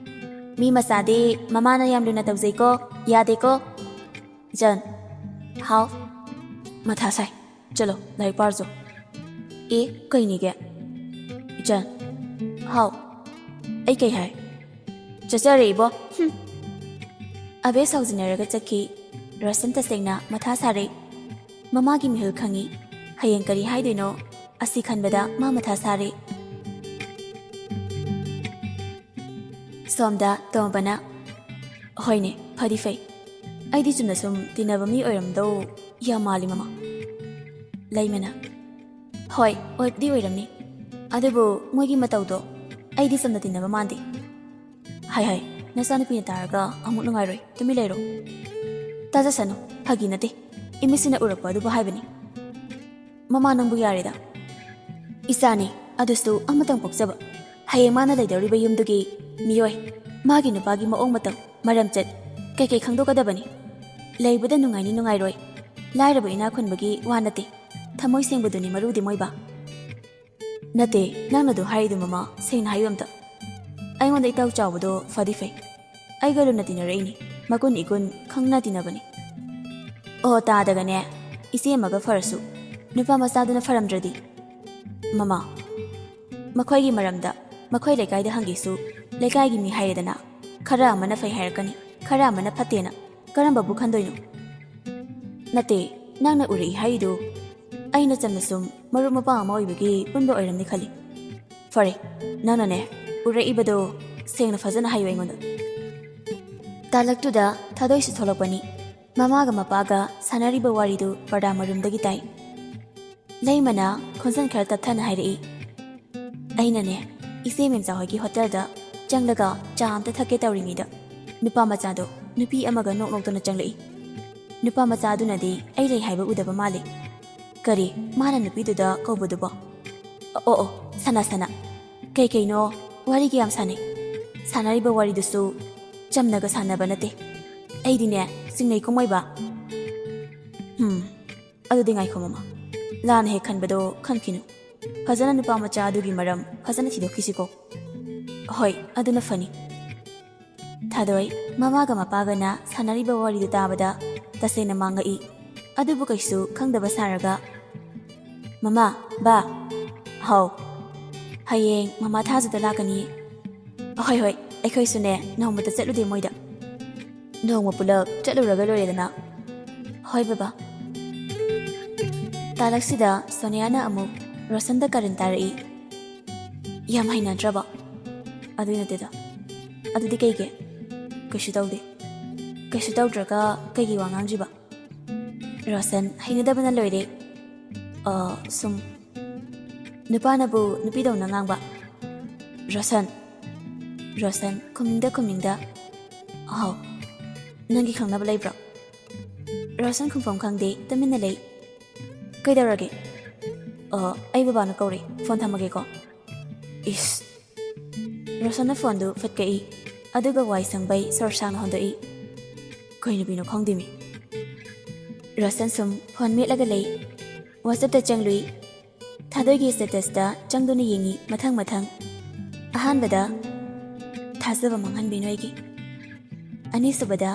ꯃꯤ ꯃꯆꯥꯗꯤ ꯃꯃꯥꯅ ꯌꯥꯝ ꯂꯨꯅ ꯇꯧꯖꯩꯀꯣ, ꯌꯥꯗꯦꯀꯣ꯫ ꯏꯆꯟ, ꯍꯥꯎ꯫ ꯃꯊꯥ ꯁꯥꯏ꯫ ꯆꯠꯂꯣ, ꯂꯥꯏꯔꯤꯛ ꯄꯥꯔꯨꯆꯣ꯫ ꯑꯦ, ꯀꯩꯅꯤꯒꯦ? ꯏꯆꯟ, ꯍꯥꯎ꯫ ꯑꯩ ꯀꯩ ꯍꯥꯏ? ꯆꯠꯆꯔꯦ, ꯏꯕꯣ꯫ ꯍꯨꯝ꯫ ꯑꯕꯦ ꯁꯥꯎꯖꯤꯟꯅꯔꯒ ꯆꯠꯈꯤ꯫ ꯔꯣꯁꯟ ꯇꯁꯦꯡꯅ ꯃꯊꯥ ꯁꯥꯔꯦ꯫ ꯃꯃꯥꯒꯤ ꯃꯤꯍꯨꯜ ꯈꯪꯉꯤ꯫ ꯍꯌꯦꯡ ꯀꯔꯤ ꯍꯥꯏꯗꯣꯏꯅꯣ? ꯑꯁꯤ ꯈꯟꯕꯗ ꯃꯥ ꯃꯊꯥ ꯁꯥꯔꯦ꯫ ꯁꯣꯝꯗ ꯇꯣꯝꯕꯅ, "ꯍꯣꯏꯅꯦ, ꯐꯗꯤ ꯐꯩ꯫ ꯑꯩꯗꯤ ꯆꯨꯝꯅ ꯁꯨꯝ ꯇꯤꯟꯅꯕ ꯃꯤ ꯑꯣꯏꯔꯝꯗꯧ ꯌꯥꯝ ꯃꯥꯜꯂꯤ, ꯃꯃꯥ꯫" ꯂꯩꯃꯅ, "ꯍꯣꯏ, ꯑꯣꯏꯕꯗꯤ ꯑꯣꯏꯔꯝꯅꯤ꯫ ꯑꯗꯨꯕꯨ ꯃꯣꯏꯒꯤ ꯃꯇꯧꯗꯣ ꯑꯩꯗꯤ ꯆꯝꯅ ꯇꯤꯟꯅꯕ ꯃꯥꯟꯗꯦ꯫" "ꯍꯥꯏ ꯍꯥꯏ, ꯅꯆꯥꯅꯨꯄꯤꯅ ꯇꯥꯔꯒ ꯑꯃꯨꯛ ꯅꯨꯡꯉꯥꯏꯔꯣꯏ, ꯇꯨꯃꯤꯟ ꯂꯩꯔꯣ꯫" "ꯇꯥꯖꯁꯅꯨ, ꯐꯥꯒꯤ ꯅꯠꯇꯦ꯫ ꯏꯃꯤꯠꯁꯤꯅ ꯎꯔꯛꯄ ꯑꯗꯨꯕꯨ ꯍꯥꯏꯕꯅꯤ꯫" "ꯃꯃꯥ, ꯅꯪꯕꯨ ꯌꯥꯔꯦꯗ꯫ ꯏꯆꯥꯅꯤ, ꯑꯗꯨꯁꯨ ꯑꯃꯇꯪ ꯄꯣꯛꯆꯕ꯫ ꯍꯌꯦꯡ ꯃꯥꯅ ꯂꯩꯗꯧꯔꯤꯕ ꯌꯨꯝꯗꯨꯒꯤ ꯃꯤꯑꯣꯏ, ꯃꯥꯒꯤ ꯅꯨꯄꯥꯒꯤ ꯃꯑꯣꯡ ꯃꯇꯧ, ꯃꯔꯝꯆꯠ, ꯀꯩꯀꯩ ꯈꯪꯗꯣꯛꯀꯗꯕꯅꯤ꯫ ꯂꯩꯕꯗ ꯅꯨꯡꯉꯥꯏꯅꯤ ꯅꯨꯡꯉꯥꯏꯔꯣꯏ, ꯂꯥꯏꯔꯕ ꯏꯅꯥꯛ ꯈꯨꯟꯕꯒꯤ ꯋꯥ ꯅꯠꯇꯦ꯫ ꯊꯃꯣꯏ ꯁꯦꯡꯕꯗꯨꯅꯤ ꯃꯔꯨꯗꯤ, ꯃꯣꯏꯕ꯫" "ꯅꯠꯇꯦ, ꯅꯪꯅ ꯑꯗꯨ ꯍꯥꯏꯔꯤꯗꯨ, ꯃꯃꯥ, ꯁꯦꯡꯅ ꯍꯥꯏꯌꯨ ꯑꯝꯇ꯫ ꯑꯩꯉꯣꯟꯗ ꯏꯇꯥꯎ ꯆꯥꯎꯕꯗꯣ ꯐꯗꯤ ꯐꯩ꯫ ꯑꯩꯒ ꯂꯨꯅ ꯇꯤꯟꯅꯔꯛꯏꯅꯤ, ꯃꯒꯨꯟ ꯏꯒꯨꯟ ꯈꯪꯅ ꯇꯤꯟꯅꯕꯅꯤ꯫" "ꯑꯣ, ꯇꯥꯗꯒꯅꯦ, ꯏꯆꯦ ꯑꯃꯒ ꯐꯔꯁꯨ ꯅꯨꯄꯥ ꯃꯆꯥꯗꯨꯅ ꯐꯔꯝꯗ꯭ꯔꯗꯤ?" "ꯃꯃꯥ, ꯃꯈꯣꯏꯒꯤ ꯃꯔꯝꯗ ꯃꯈꯣꯏ ꯂꯩꯀꯥꯏꯗ ꯍꯪꯒꯦꯁꯨ, ꯂꯩꯀꯥꯏꯒꯤ ꯃꯤ ꯍꯥꯏꯔꯦꯗꯅ, ꯈꯔ ꯑꯃꯅ ꯐꯩ ꯍꯥꯏꯔꯛꯀꯅꯤ, ꯈꯔ ꯑꯃꯅ ꯐꯠꯇꯦꯅ꯫ ꯀꯔꯝꯕꯕꯨ ꯈꯟꯗꯣꯏꯅꯣ?" "ꯅꯠꯇꯦ, ꯅꯪꯅ ꯎꯔꯛꯏ ꯍꯥꯏꯔꯤꯗꯨ ꯑꯩꯅ ꯆꯝꯅ ꯁꯨꯝ ꯃꯔꯨꯞ ꯃꯄꯥꯡ ꯑꯃ ꯑꯣꯏꯕꯒꯤ ꯄꯨꯟꯕ ꯑꯣꯏꯔꯝꯅꯤ ꯈꯜꯂꯤ꯫" "ꯐꯔꯦ, ꯅꯪꯅꯅꯦ, ꯎꯔꯛꯏꯕꯗꯣ ꯁꯦꯡꯅ ꯐꯖꯅ ꯍꯥꯏꯌꯨ ꯑꯩꯉꯣꯟꯗ꯫" ꯇꯥꯂꯛꯇꯨꯗ ꯊꯥꯗꯣꯏꯁꯨ ꯊꯣꯛꯂꯛꯄꯅꯤ꯫ ꯃꯃꯥꯒ ꯃꯄꯥꯒ ꯁꯥꯟꯅꯔꯤꯕ ꯋꯥꯔꯤꯗꯨ ꯄꯔꯗꯥ ꯃꯔꯨꯝꯗꯒꯤ ꯇꯥꯏ꯫ ꯂꯩꯃꯅ ꯈꯣꯟꯖꯦꯜ ꯈꯔ ꯇꯞꯊꯅ ꯍꯥꯏꯔꯛꯏ, "ꯑꯩꯅꯅꯦ, ꯏꯆꯦ ꯃꯦꯝꯆꯥ ꯍꯣꯏꯒꯤ ꯍꯣꯇꯦꯜꯗ ꯆꯪꯂꯒ ꯆꯥ ꯑꯝꯇ ꯊꯛꯀꯦ ꯇꯧꯔꯤꯉꯩꯗ, ꯅꯨꯄꯥ ꯃꯆꯥꯗꯣ ꯅꯨꯄꯤ ꯑꯃꯒ ꯅꯣꯛ ꯅꯣꯛꯇꯅ ꯆꯪꯂꯛꯏ꯫ ꯅꯨꯄꯥ ꯃꯆꯥꯗꯨꯅꯗꯤ ꯑꯩ ꯂꯩ ꯍꯥꯏꯕ ꯎꯗꯕ ꯃꯥꯜꯂꯤ꯫" "ꯀꯔꯤ? ꯃꯥꯅ ꯅꯨꯄꯤꯗꯨꯗ ꯀꯧꯕꯗꯨꯕꯣ?" "ꯑꯣ, ꯑꯣ, ꯑꯣ, ꯁꯅꯥ, ꯁꯅꯥ꯫ ꯀꯩ ꯀꯩꯅꯣ ꯋꯥꯔꯤꯒ ꯌꯥꯝ ꯁꯥꯟꯅꯩ꯫ ꯁꯥꯟꯅꯔꯤꯕ ꯋꯥꯔꯤꯗꯨꯁꯨ ꯆꯝꯅꯒ ꯁꯥꯟꯅꯕ ꯅꯠꯇꯦ꯫ ꯑꯩꯗꯤꯅꯦ, ꯆꯤꯡꯅꯩ ꯀꯨꯝꯃꯣꯏꯕ꯫" "ꯍꯨꯝ, ꯑꯗꯨꯗꯤ ꯉꯥꯏꯈꯣ, ꯃꯃꯥ꯫ ꯂꯥꯟꯅ ꯍꯦꯛ ꯈꯟꯕꯗꯣ ꯈꯟꯈꯤꯅꯨ꯫ ꯐꯖꯅ ꯅꯨꯄꯥ ꯃꯆꯥ ꯑꯗꯨꯒꯤ ꯃꯔꯝ ꯐꯖꯅ ꯊꯤꯗꯣꯛꯈꯤꯁꯤꯀꯣ꯫" "ꯍꯣꯏ, ꯑꯗꯨꯅ ꯐꯅꯤ꯫" ꯊꯥꯗꯣꯏ ꯃꯃꯥꯒ ꯃꯄꯥꯒꯅ ꯁꯥꯟꯅꯔꯤꯕ ꯋꯥꯔꯤꯗꯨ ꯇꯥꯕꯗ ꯇꯁꯦꯡꯅ ꯃꯥꯡꯉꯛꯏ꯫ ꯑꯗꯨꯕꯨ ꯀꯩꯁꯨ ꯈꯪꯗꯕ ꯁꯥꯔꯒ, "ꯃꯃꯥ, ꯕꯥ, ꯍꯥꯎ, ꯍꯌꯦꯡ ꯃꯃꯥ ꯊꯥꯖꯗ ꯂꯥꯛꯀꯅꯤ꯫ ꯍꯣꯏ, ꯍꯣꯏ, ꯑꯩꯈꯣꯏꯁꯨꯅꯦ ꯅꯣꯡꯃꯇ ꯆꯠꯂꯨꯗꯦ ꯃꯣꯏꯗ꯫ ꯅꯣꯡꯃ ꯄꯨꯂꯞ ꯆꯠꯂꯨꯔꯒ ꯂꯣꯏꯔꯦꯗꯅ꯫" "ꯍꯣꯏ ꯕꯕꯥ꯫" ꯇꯥꯂꯛꯁꯤꯗ ꯁꯣꯅꯤꯌꯥꯅ ꯑꯃꯨꯛ ꯔꯣꯁꯟꯗ ꯀꯔꯟ ꯇꯥꯔꯛꯏ꯫ "ꯌꯥꯝ ꯍꯩꯅꯗ꯭ꯔꯕ?" "ꯑꯗꯨꯏ ꯅꯠꯇꯦꯗ꯫" "ꯑꯗꯨꯗꯤ ꯀꯩꯒꯤ?" "ꯀꯩꯁꯨ ꯇꯧꯗꯦ꯫" "ꯀꯩꯁꯨ ꯇꯧꯗ꯭ꯔꯒ ꯀꯩꯒꯤ ꯋꯥ ꯉꯥꯡꯗ꯭ꯔꯤꯕ?" ꯔꯣꯁꯟ ꯍꯩꯅꯗꯕꯅ ꯂꯣꯏꯔꯦ꯫ "ꯑ, ꯁꯨꯝ, ꯅꯨꯄꯥꯅꯕꯨ ꯅꯨꯄꯤꯗꯧꯅ ꯉꯥꯡꯕ꯫" "ꯔꯣꯁꯟ!" ꯔꯣꯁꯟ ꯈꯨꯝꯅꯤꯡꯗ ꯈꯨꯝꯅꯤꯡꯗ, "ꯑꯍꯥꯎ, ꯅꯪꯒꯤ ꯈꯪꯅꯕ ꯂꯩꯕ꯭ꯔꯣ?" ꯔꯣꯁꯟ ꯈꯨꯝꯐꯝ ꯈꯪꯗꯦ, ꯇꯨꯃꯤꯟꯅ ꯂꯩ꯫ "ꯀꯩꯗꯧꯔꯒꯦ?" "ꯑ, ꯑꯩ ꯕꯕꯥꯅ ꯀꯧꯔꯦ, ꯐꯣꯟ ꯊꯝꯃꯒꯦꯀꯣ꯫" "ꯏꯁ!" ꯔꯣꯁꯟꯅ ꯐꯣꯟꯗꯨ ꯐꯠ ꯀꯛꯏ, ꯑꯗꯨꯒ ꯋꯥꯏ ꯁꯪꯕꯩ ꯁꯣꯔ ꯁꯥꯡꯅ ꯍꯣꯟꯗꯣꯛꯏ꯫ "ꯀꯩ ꯅꯨꯄꯤꯅꯣ ꯈꯪꯗꯦꯃꯤ꯫" ꯔꯣꯁꯟ ꯁꯨꯝ ꯐꯣꯟ ꯃꯦꯠꯂꯒ ꯂꯩ꯫ WhatsApp-ꯇ ꯆꯪꯂꯨꯏ꯫ ꯊꯥꯗꯣꯏꯒꯤ status-ꯇ ꯆꯪꯗꯨꯅ ꯌꯦꯡꯉꯤ ꯃꯊꯪ ꯃꯊꯪ꯫ ꯑꯍꯥꯟꯕꯗ, "ꯊꯥꯖꯕ ꯃꯥꯡꯍꯟꯕꯤ ꯅꯣꯏꯒꯤ꯫" ꯑꯅꯤꯁꯨꯕꯗ,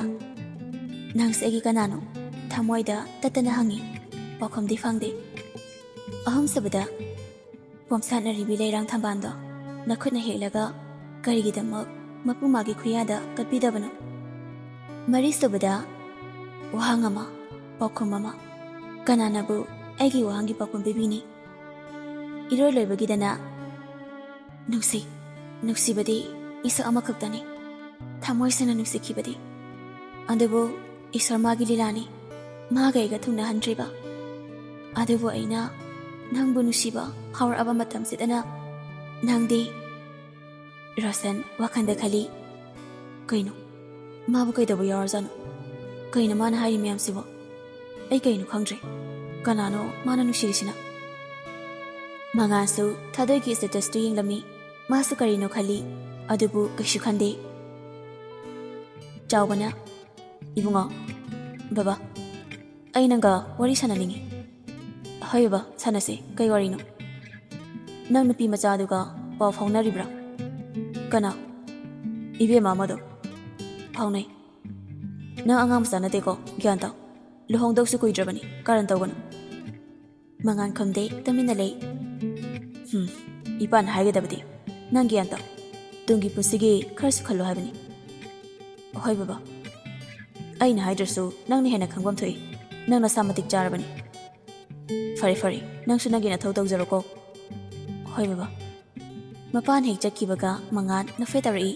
"ꯅꯪꯁꯦ ꯑꯩꯒꯤ ꯀꯅꯥꯅꯣ?" ꯊꯃꯣꯏꯗ ꯇꯠꯇꯅ ꯍꯪꯉꯤ, ꯄꯥꯎꯈꯨꯝꯗꯤ ꯐꯪꯗꯦ꯫ ꯑꯍꯨꯝꯁꯨꯕꯗ, "ꯄꯣꯝꯁꯥꯠꯅꯔꯤꯕꯤ ꯂꯩꯔꯥꯡ ꯊꯝꯕꯥꯜꯗꯣ ꯅꯈꯨꯠꯅ ꯍꯦꯛꯂꯒ ꯀꯔꯤꯒꯤꯗꯃꯛ ꯃꯄꯨ ꯃꯥꯒꯤ ꯈꯨꯌꯥꯗ ꯀꯠꯄꯤꯗꯕꯅꯣ?" ꯃꯔꯤꯁꯨꯕꯗ, ꯋꯥꯍꯪ ꯑꯃ, ꯄꯥꯎꯈꯨꯝ ꯑꯃ, ꯀꯅꯥꯅꯕꯨ ꯑꯩꯒꯤ ꯋꯥꯍꯪꯒꯤ ꯄꯥꯎꯈꯨꯝ ꯄꯤꯕꯤꯅꯤ? ꯏꯔꯣꯏ ꯂꯣꯏꯕꯒꯤꯗꯅ, "ꯅꯨꯡꯁꯤ, ꯅꯨꯡꯁꯤꯕꯗꯤ ꯏꯁꯛ ꯑꯃꯈꯛꯇꯅꯤ, ꯊꯃꯣꯏ ꯁꯦꯡꯅ ꯅꯨꯡꯁꯤꯈꯤꯕꯗꯤ꯫ ꯑꯗꯨꯕꯨ ꯏꯁꯣꯔ ꯃꯥꯒꯤ ꯂꯤꯂꯥꯅꯤ, ꯃꯥꯒ ꯑꯩꯒ ꯊꯨꯡꯅꯍꯟꯗ꯭ꯔꯤꯕ꯫ ꯑꯗꯨꯕꯨ ꯑꯩꯅ ꯅꯪꯕꯨ ꯅꯨꯡꯁꯤꯕ ꯐꯥꯎꯔꯛꯑꯕ ꯃꯇꯝꯁꯤꯗꯅ ꯅꯪꯗꯤ꯫" ꯔꯣꯁꯟ ꯋꯥꯈꯜꯗ ꯈꯜꯂꯤ, "ꯀꯩꯅꯣ? ꯃꯥꯕꯨ ꯀꯩꯗꯧꯕ ꯌꯥꯎꯔꯖꯥꯠꯅꯣ? ꯀꯩꯅꯣ ꯃꯥꯅ ꯍꯥꯏꯔꯤ ꯃꯌꯥꯝꯁꯤꯕꯣ? ꯑꯩ ꯀꯩꯅꯣ ꯈꯪꯗ꯭ꯔꯦ꯫ ꯀꯅꯥꯅꯣ ꯃꯥꯅ ꯅꯨꯡꯁꯤꯔꯤꯁꯤꯅ?" ꯃꯉꯥꯜꯁꯨ ꯊꯥꯗꯣꯏꯒꯤ status-ꯇꯨ ꯌꯦꯡꯂꯝꯃꯤ꯫ ꯃꯥꯁꯨ ꯀꯔꯤꯅꯣ ꯈꯜꯂꯤ, ꯑꯗꯨꯕꯨ ꯀꯩꯁꯨ ꯈꯟꯗꯦ꯫ ꯆꯥꯎꯕꯅ, "ꯏꯕꯨꯡꯉꯣ, ꯕꯕꯥ, ꯑꯩ ꯅꯪꯒ ꯋꯥꯔꯤ ꯁꯥꯟꯅꯅꯤꯡꯉꯤ꯫" "ꯍꯣꯏ ꯕꯕꯥ, ꯁꯥꯟꯅꯁꯦ꯫ ꯀꯩ ꯋꯥꯔꯤꯅꯣ?" "ꯅꯪ ꯅꯨꯄꯤ ꯃꯆꯥꯗꯨꯒ ꯄꯥꯎ ꯐꯥꯎꯅꯔꯤꯕ꯭ꯔꯥ?" "ꯀꯅꯥ?" "ꯏꯕꯦꯝꯃ ꯑꯃꯗꯣ꯫" ꯐꯥꯎꯅꯩ꯫ ꯅꯪ ꯑꯉꯥꯡ ꯃꯆꯥ ꯅꯠꯇꯦꯀꯣ, ꯒ꯭ꯌꯥꯟ ꯇꯥꯎ꯫ ꯂꯨꯍꯣꯡꯗꯧꯁꯨ ꯀꯨꯏꯗ꯭ꯔꯕꯅꯤ, ꯀꯥꯔꯟ ꯇꯧꯒꯅꯨ꯫ ꯃꯉꯥꯟ ꯈꯨꯝꯗꯦ, ꯇꯨꯃꯤꯟꯅ ꯂꯩ꯫ ꯍꯝ, ꯏꯄꯥꯅ ꯍꯥꯏꯒꯗꯕꯗꯤ, ꯅꯪ ꯒ꯭ꯌꯥꯟ ꯇꯥꯎ꯫ ꯇꯨꯡꯒꯤ ꯄꯨꯟꯁꯤꯒꯤ ꯈꯔꯁꯨ ꯈꯜꯂꯣ ꯍꯥꯏꯕꯅꯤ꯫ ꯍꯣꯏ ꯕꯕꯥ꯫ ꯑꯩꯅ ꯍꯥꯏꯗ꯭ꯔꯁꯨ ꯅꯪꯅ ꯍꯦꯟꯅ ꯈꯪꯐꯝ ꯊꯣꯛꯏ꯫ ꯅꯪ ꯅꯁꯥ ꯃꯇꯤꯛ ꯆꯥꯔꯕꯅꯤ꯫ ꯐꯔꯦ, ꯐꯔꯦ, ꯅꯪꯁꯨ ꯅꯪꯒꯤ ꯅꯊꯧ ꯇꯧꯖꯔꯣꯀꯣ꯫ ꯍꯣꯏ ꯕꯕꯥ꯫ ꯃꯄꯥꯟ ꯍꯦꯛ ꯆꯠꯈꯤꯕꯒ ꯃꯉꯥꯟ ꯅꯣꯛꯐꯦꯠ ꯇꯧꯔꯛꯏ꯫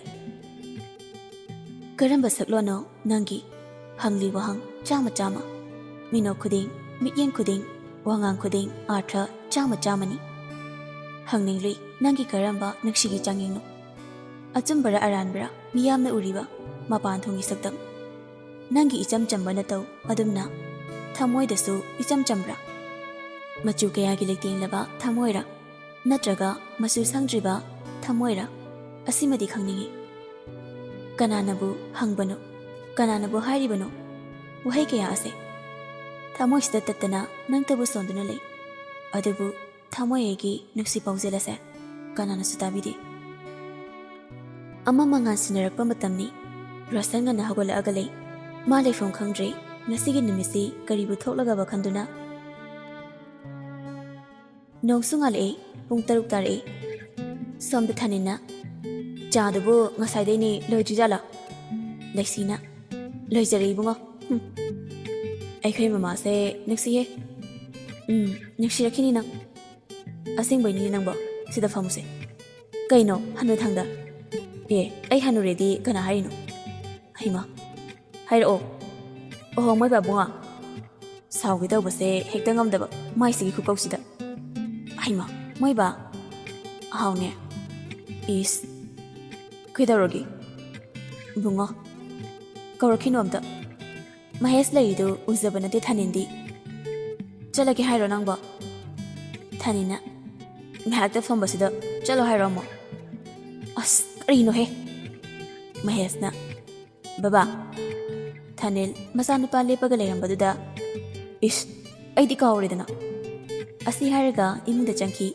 "ꯀꯔꯝꯕ ꯁꯛꯂꯣꯟꯅꯣ ꯅꯪꯒꯤ?" ꯍꯪꯂꯤ ꯋꯥꯍꯪ ꯆꯥꯝꯃ ꯆꯥꯝꯃ꯫ ꯃꯤꯅꯣꯛ ꯈꯨꯗꯤꯡ, ꯃꯤꯠꯌꯦꯡ ꯈꯨꯗꯤꯡ, ꯋꯥꯉꯥꯡ ꯈꯨꯗꯤꯡ ꯑꯥꯔꯊ ꯆꯥꯝꯃ ꯆꯥꯝꯃꯅꯤ꯫ ꯍꯪꯅꯤꯡꯂꯤ, ꯅꯪꯒꯤ ꯀꯔꯝꯕ ꯅꯨꯡꯁꯤꯒꯤ ꯆꯥꯡꯌꯦꯡꯅꯣ? ꯑꯆꯨꯝꯕꯔ ꯑꯔꯥꯟꯕꯔ ꯃꯤꯌꯥꯝꯅ ꯎꯔꯤꯕ ꯃꯄꯥꯟ ꯊꯣꯡꯒꯤ ꯁꯛꯇꯝ? ꯅꯪꯒꯤ ꯏꯆꯝ ꯆꯝꯕ ꯅꯇꯧ ꯑꯗꯨꯝꯅ ꯊꯃꯣꯏꯗꯁꯨ ꯏꯆꯝ ꯆꯝꯕ꯭ꯔꯥ? ꯃꯆꯨ ꯀꯌꯥꯒꯤ ꯂꯩꯇꯦꯡꯂꯕ ꯊꯃꯣꯏꯔ? ꯅꯠꯇ꯭ꯔꯒ ꯃꯆꯨ ꯁꯪꯗ꯭ꯔꯤꯕ ꯊꯃꯣꯏꯔ? ꯑꯁꯤꯃꯗꯤ ꯈꯪꯅꯤꯡꯏ꯫ ꯀꯅꯥꯅꯕꯨ ꯍꯪꯕꯅꯣ? ꯀꯅꯥꯅꯕꯨ ꯍꯥꯏꯔꯤꯕꯅꯣ ꯋꯥꯍꯩ ꯀꯌꯥ ꯑꯁꯦ? ꯊꯃꯣꯏꯁꯤꯗ ꯇꯠꯇꯅ ꯅꯪꯇꯕꯨ ꯁꯣꯟꯗꯨꯅ ꯂꯩ꯫ ꯑꯗꯨꯕꯨ ꯊꯃꯣꯏ ꯑꯩꯒꯤ ꯅꯨꯡꯁꯤ ꯄꯥꯎꯖꯦꯜ ꯑꯁꯦ ꯀꯅꯥꯅꯁꯨ ꯇꯥꯕꯤꯗꯦ꯫ ꯑꯃ ꯃꯉꯥꯜ ꯁꯤꯟꯅꯔꯛꯄ ꯃꯇꯝꯅꯤ꯫ ꯔꯣꯁꯟ ꯉꯟꯅ ꯍꯧꯒꯠꯂꯛꯑꯒ ꯂꯩ꯫ ꯃꯥ ꯂꯩꯐꯝ ꯈꯪꯗ꯭ꯔꯦ꯫ ꯉꯁꯤꯒꯤ ꯅꯨꯃꯤꯠꯁꯤ ꯀꯔꯤꯕꯨ ꯊꯣꯛꯂꯒꯕ ꯈꯟꯗꯨꯅ꯫ ꯅꯣꯡꯁꯨ ꯉꯥꯜꯂꯛꯑꯦ꯫ ꯄꯨꯡ ꯇꯔꯨꯛ ꯇꯥꯔꯛꯑꯦ꯫ ꯁꯣꯝꯗ ꯊꯥꯅꯤꯟꯅ, "ꯆꯥꯗꯨꯕꯨ ꯉꯁꯥꯏꯗꯩꯅꯦ ꯂꯣꯏꯗ꯭ꯔꯤꯖꯥꯠꯂꯥ?" ꯂꯩꯁꯤꯅ, "ꯂꯣꯏꯖꯔꯦ ꯏꯕꯨꯡꯉꯣ꯫ ꯍꯨꯝ꯫ ꯑꯩꯈꯣꯏ ꯃꯃꯥꯁꯦ ꯅꯨꯡꯁꯤꯍꯦ꯫ ꯎꯝ, ꯅꯨꯡꯁꯤꯔꯛꯈꯤꯅꯤ ꯅꯪ꯫ ꯑꯁꯦꯡꯕꯩꯅꯤꯅꯦ ꯅꯪꯕꯣ꯫ ꯁꯤꯗ ꯐꯝꯃꯨꯁꯦ꯫ ꯀꯩꯅꯣ, ꯍꯅꯨꯊꯪꯗ? ꯑꯦ, ꯑꯩ ꯍꯅꯨꯔꯦꯗꯤ ꯀꯅꯥ ꯍꯥꯏꯔꯤꯅꯣ? ꯍꯩꯃꯥ, ꯍꯥꯏꯔꯛꯑꯣ꯫ ꯑꯣꯍꯣ, ꯃꯣꯏ ꯕꯥꯕꯨꯡꯉꯣ꯫ ꯁꯥꯎꯒꯦ ꯇꯧꯕꯁꯦ ꯍꯦꯛꯇ ꯉꯝꯗꯕ, ꯃꯥꯏꯁꯤꯒꯤ ꯈꯨꯀꯧꯁꯤꯗ꯫ ꯍꯩꯃꯥ, ꯃꯣꯏ ꯕꯥ? ꯍꯥꯎꯅꯦ꯫ ꯏꯁ, ꯀꯩꯗꯧꯔꯒꯦ? ꯏꯕꯨꯡꯉꯣ, ꯀꯧꯔꯛꯈꯤꯅꯣ ꯑꯝꯇ꯫ ꯃꯍꯦꯁ ꯂꯩꯔꯤꯗꯨ ꯎꯖꯕ ꯅꯠꯇꯦ ꯊꯥꯅꯤꯟꯗꯤ꯫ ꯆꯠꯂꯒꯦ ꯍꯥꯏꯔꯣ ꯅꯪꯕꯣ? ꯊꯥꯅꯤꯟꯅ, "ꯉꯥꯏꯍꯥꯛꯇ ꯐꯝꯕꯁꯤꯗ ꯆꯠꯂꯣ ꯍꯥꯏꯔꯣ ꯑꯃꯨꯛ?" ꯑꯁ, ꯀꯔꯤꯅꯣꯍꯦ? ꯃꯍꯦꯁꯅ, "ꯕꯕꯥ!" ꯊꯥꯅꯤꯜ ꯃꯆꯥꯅꯨꯄꯥ ꯂꯦꯞꯄꯒ ꯂꯩꯔꯝꯕꯗꯨꯗ, "ꯏꯁ, ꯑꯩꯗꯤ ꯀꯥꯎꯔꯦꯗꯅ!" ꯑꯁꯤ ꯍꯥꯏꯔꯒ ꯏꯃꯨꯡꯗ ꯆꯪꯈꯤ꯫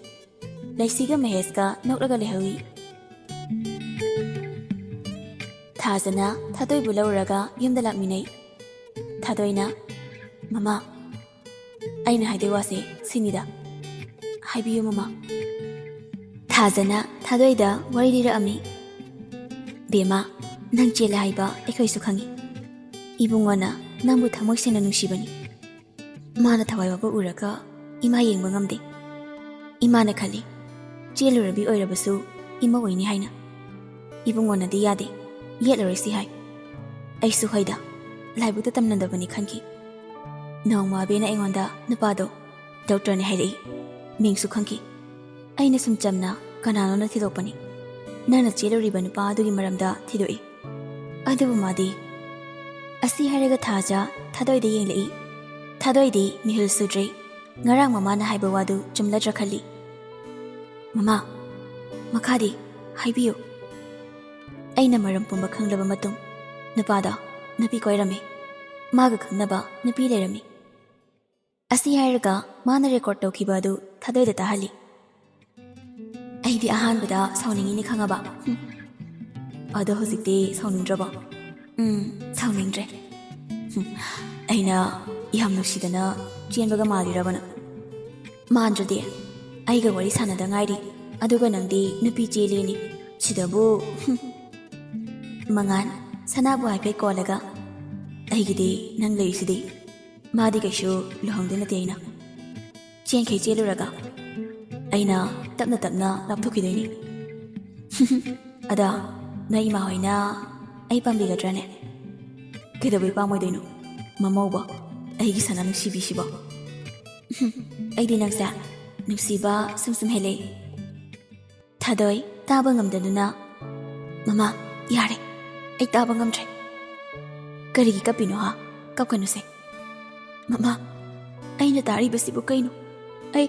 ꯂꯩꯁꯤꯒ ꯃꯍꯦꯁꯀ ꯅꯣꯛꯂꯒ ꯂꯩꯍꯧꯏ꯫ ꯊꯥꯖꯅ ꯊꯥꯗꯣꯏꯕꯨ ꯂꯧꯔꯒ ꯌꯨꯝꯗ ꯂꯥꯛꯃꯤꯟꯅꯩ꯫ ꯊꯥꯗꯣꯏꯅ, "ꯃꯃꯥ, ꯑꯩꯅ ꯍꯥꯏꯗꯣꯏ ꯋꯥꯁꯦ ꯁꯤꯅꯤꯗ꯫ ꯍꯥꯏꯕꯤꯌꯨ ꯃꯃꯥ꯫" ꯊꯥꯖꯅ ꯊꯥꯗꯣꯏꯗ ꯋꯥꯔꯤ ꯂꯤꯔꯛꯑꯝꯃꯤ꯫ "ꯕꯦꯝꯃ, ꯅꯪ ꯆꯦꯜꯂꯦ ꯍꯥꯏꯕ ꯑꯩꯈꯣꯏꯁꯨ ꯈꯪꯉꯤ꯫ ꯏꯕꯨꯡꯉꯣꯅ ꯅꯪꯕꯨ ꯊꯃꯣꯏ ꯁꯦꯡꯅ ꯅꯨꯡꯁꯤꯕꯅꯤ꯫ ꯃꯥꯅ ꯊꯋꯥꯏ ꯋꯥꯕ ꯎꯔꯒ ꯏꯃꯥ ꯌꯦꯡꯕ ꯉꯝꯗꯦ꯫ ꯏꯃꯥꯅ ꯈꯜꯂꯤ, ꯆꯦꯜꯂꯨꯔꯕꯤ ꯑꯣꯏꯔꯕꯁꯨ ꯏꯃꯧ ꯑꯣꯏꯅꯤ ꯍꯥꯏꯅ꯫ ꯏꯕꯨꯡꯉꯣꯅꯗꯤ ꯌꯥꯗꯦ, ꯌꯦꯠꯂꯔꯣꯏꯁꯤ ꯍꯥꯏ꯫ ꯑꯩꯁꯨ ꯍꯣꯏꯗ, ꯂꯥꯏꯕꯛꯇ ꯇꯝꯅꯗꯕꯅꯤ ꯈꯟꯈꯤ꯫ ꯅꯣꯡꯃ ꯑꯕꯦꯅ ꯑꯩꯉꯣꯟꯗ ꯅꯨꯄꯥꯗꯣ ꯗꯣꯛꯇꯔꯅꯤ ꯍꯥꯏꯔꯛꯏ꯫ ꯃꯤꯡꯁꯨ ꯈꯪꯈꯤ꯫ ꯑꯩꯅ ꯁꯨꯝ ꯆꯝꯅ ꯀꯅꯥꯅꯣꯅ ꯊꯤꯗꯣꯛꯄꯅꯤ꯫ ꯅꯪꯅ ꯆꯦꯜꯂꯨꯔꯤꯕ ꯅꯨꯄꯥ ꯑꯗꯨꯒꯤ ꯃꯔꯝꯗ ꯊꯤꯗꯣꯛꯏ꯫ ꯑꯗꯨꯕꯨ ꯃꯥꯗꯤ..." ꯑꯁꯤ ꯍꯥꯏꯔꯒ ꯊꯥꯖ ꯊꯥꯗꯣꯏꯗ ꯌꯦꯡꯂꯛꯏ꯫ ꯊꯥꯗꯣꯏꯗꯤ ꯃꯤꯍꯨꯜ ꯁꯨꯗ꯭ꯔꯦ꯫ ꯉꯔꯥꯡ ꯃꯃꯥꯅ ꯍꯥꯏꯕ ꯋꯥꯗꯨ ꯆꯨꯝꯂꯗ꯭ꯔꯥ ꯈꯜꯂꯤ꯫ "ꯃꯃꯥ, ꯃꯈꯥꯗꯤ ꯍꯥꯏꯕꯤꯌꯨ꯫" ꯑꯩꯅ ꯃꯔꯝ ꯄꯨꯝꯕ ꯈꯪꯂꯕ ꯃꯇꯨꯡ, ꯅꯨꯄꯥꯗ ꯅꯨꯄꯤ ꯀꯣꯏꯔꯝꯃꯤ꯫ ꯃꯥꯒ ꯈꯪꯅꯕ ꯅꯨꯄꯤ ꯂꯩꯔꯝꯃꯤ꯫ ꯑꯁꯤ ꯍꯥꯏꯔꯒ ꯃꯥꯅ ꯔꯦꯀꯣꯔꯗ ꯇꯧꯈꯤꯕ ꯑꯗꯨ ꯊꯥꯗꯣꯏꯗ ꯇꯥꯍꯜꯂꯤ꯫ "ꯑꯩꯗꯤ ꯑꯍꯥꯟꯕꯗ ꯁꯥꯎꯅꯤꯡꯉꯤꯅꯤ ꯈꯪꯉꯕ꯫ ꯍꯨꯝ꯫ ꯑꯗꯣ ꯍꯧꯖꯤꯛꯇꯤ ꯁꯥꯎꯅꯤꯡꯗ꯭ꯔꯕꯣ?" "ꯎꯝ, ꯁꯥꯎꯅꯤꯡꯗ꯭ꯔꯦ꯫ ꯍꯨꯝ, ꯑꯩꯅ ꯌꯥꯝ ꯅꯨꯡꯁꯤꯗꯅ ꯆꯦꯟꯕꯒ ꯃꯥꯜꯂꯤꯔꯕꯅ? ꯃꯥꯟꯗ꯭ꯔꯗꯤ꯫ ꯑꯩꯒ ꯋꯥꯔꯤ ꯁꯥꯟꯅꯗ ꯉꯥꯏꯔꯤ, ꯑꯗꯨꯒ ꯅꯪꯗꯤ ꯅꯨꯄꯤ ꯆꯦꯜꯂꯦꯅꯤ꯫ ꯁꯤꯗꯕꯨ, ꯍꯨꯝ꯫" ꯃꯉꯥꯟ, ꯁꯅꯥꯕꯨ ꯍꯥꯏꯐꯦꯠ ꯀꯣꯜꯂꯒ, "ꯑꯩꯒꯤꯗꯤ ꯅꯪ ꯂꯩꯔꯤꯁꯤꯗꯤ꯫ ꯃꯥꯗꯤ ꯀꯩꯁꯨ ꯂꯨꯍꯣꯡꯗꯣꯏ ꯅꯠꯇꯦ ꯑꯩꯅ꯫ ꯆꯦꯟꯈꯩ ꯆꯦꯜꯂꯨꯔꯒ ꯑꯩꯅ ꯇꯞꯅ ꯇꯞꯅ ꯂꯥꯞꯊꯣꯛꯈꯤꯗꯣꯏꯅꯤ꯫" "ꯑꯗ ꯅꯣꯏ ꯏꯃꯥ ꯍꯣꯏꯅ ꯑꯩ ꯄꯥꯝꯕꯤꯒꯗ꯭ꯔꯥꯅꯦ?" "ꯀꯩꯗꯧꯕꯩ ꯄꯥꯝꯃꯣꯏꯗꯣꯏꯅꯣ? ꯃꯃꯧꯕ, ꯑꯩꯒꯤ ꯁꯅꯥ ꯅꯨꯡꯁꯤꯕꯤꯁꯤꯕꯣ꯫" "ꯑꯩꯗꯤ ꯅꯪꯁꯦ ꯅꯨꯡꯁꯤꯕ ꯁꯨꯝ ꯁꯨꯝ ꯍꯦꯜꯂꯛꯏ꯫" ꯊꯥꯗꯣꯏ, ꯇꯥꯕ ꯉꯝꯗꯗꯨꯅ, "ꯃꯃꯥ, ꯌꯥꯔꯦ, ꯑꯩ ꯇꯥꯕ ꯉꯝꯗ꯭ꯔꯦ꯫" "ꯀꯔꯤꯒꯤ ꯀꯞꯄꯤꯅꯣ ꯍꯥ? ꯀꯞꯀꯅꯨꯁꯦ꯫" "ꯃꯃꯥ, ꯑꯩꯅ ꯇꯥꯔꯤꯕꯁꯤꯕꯨ ꯀꯩꯅꯣ? ꯑꯩ,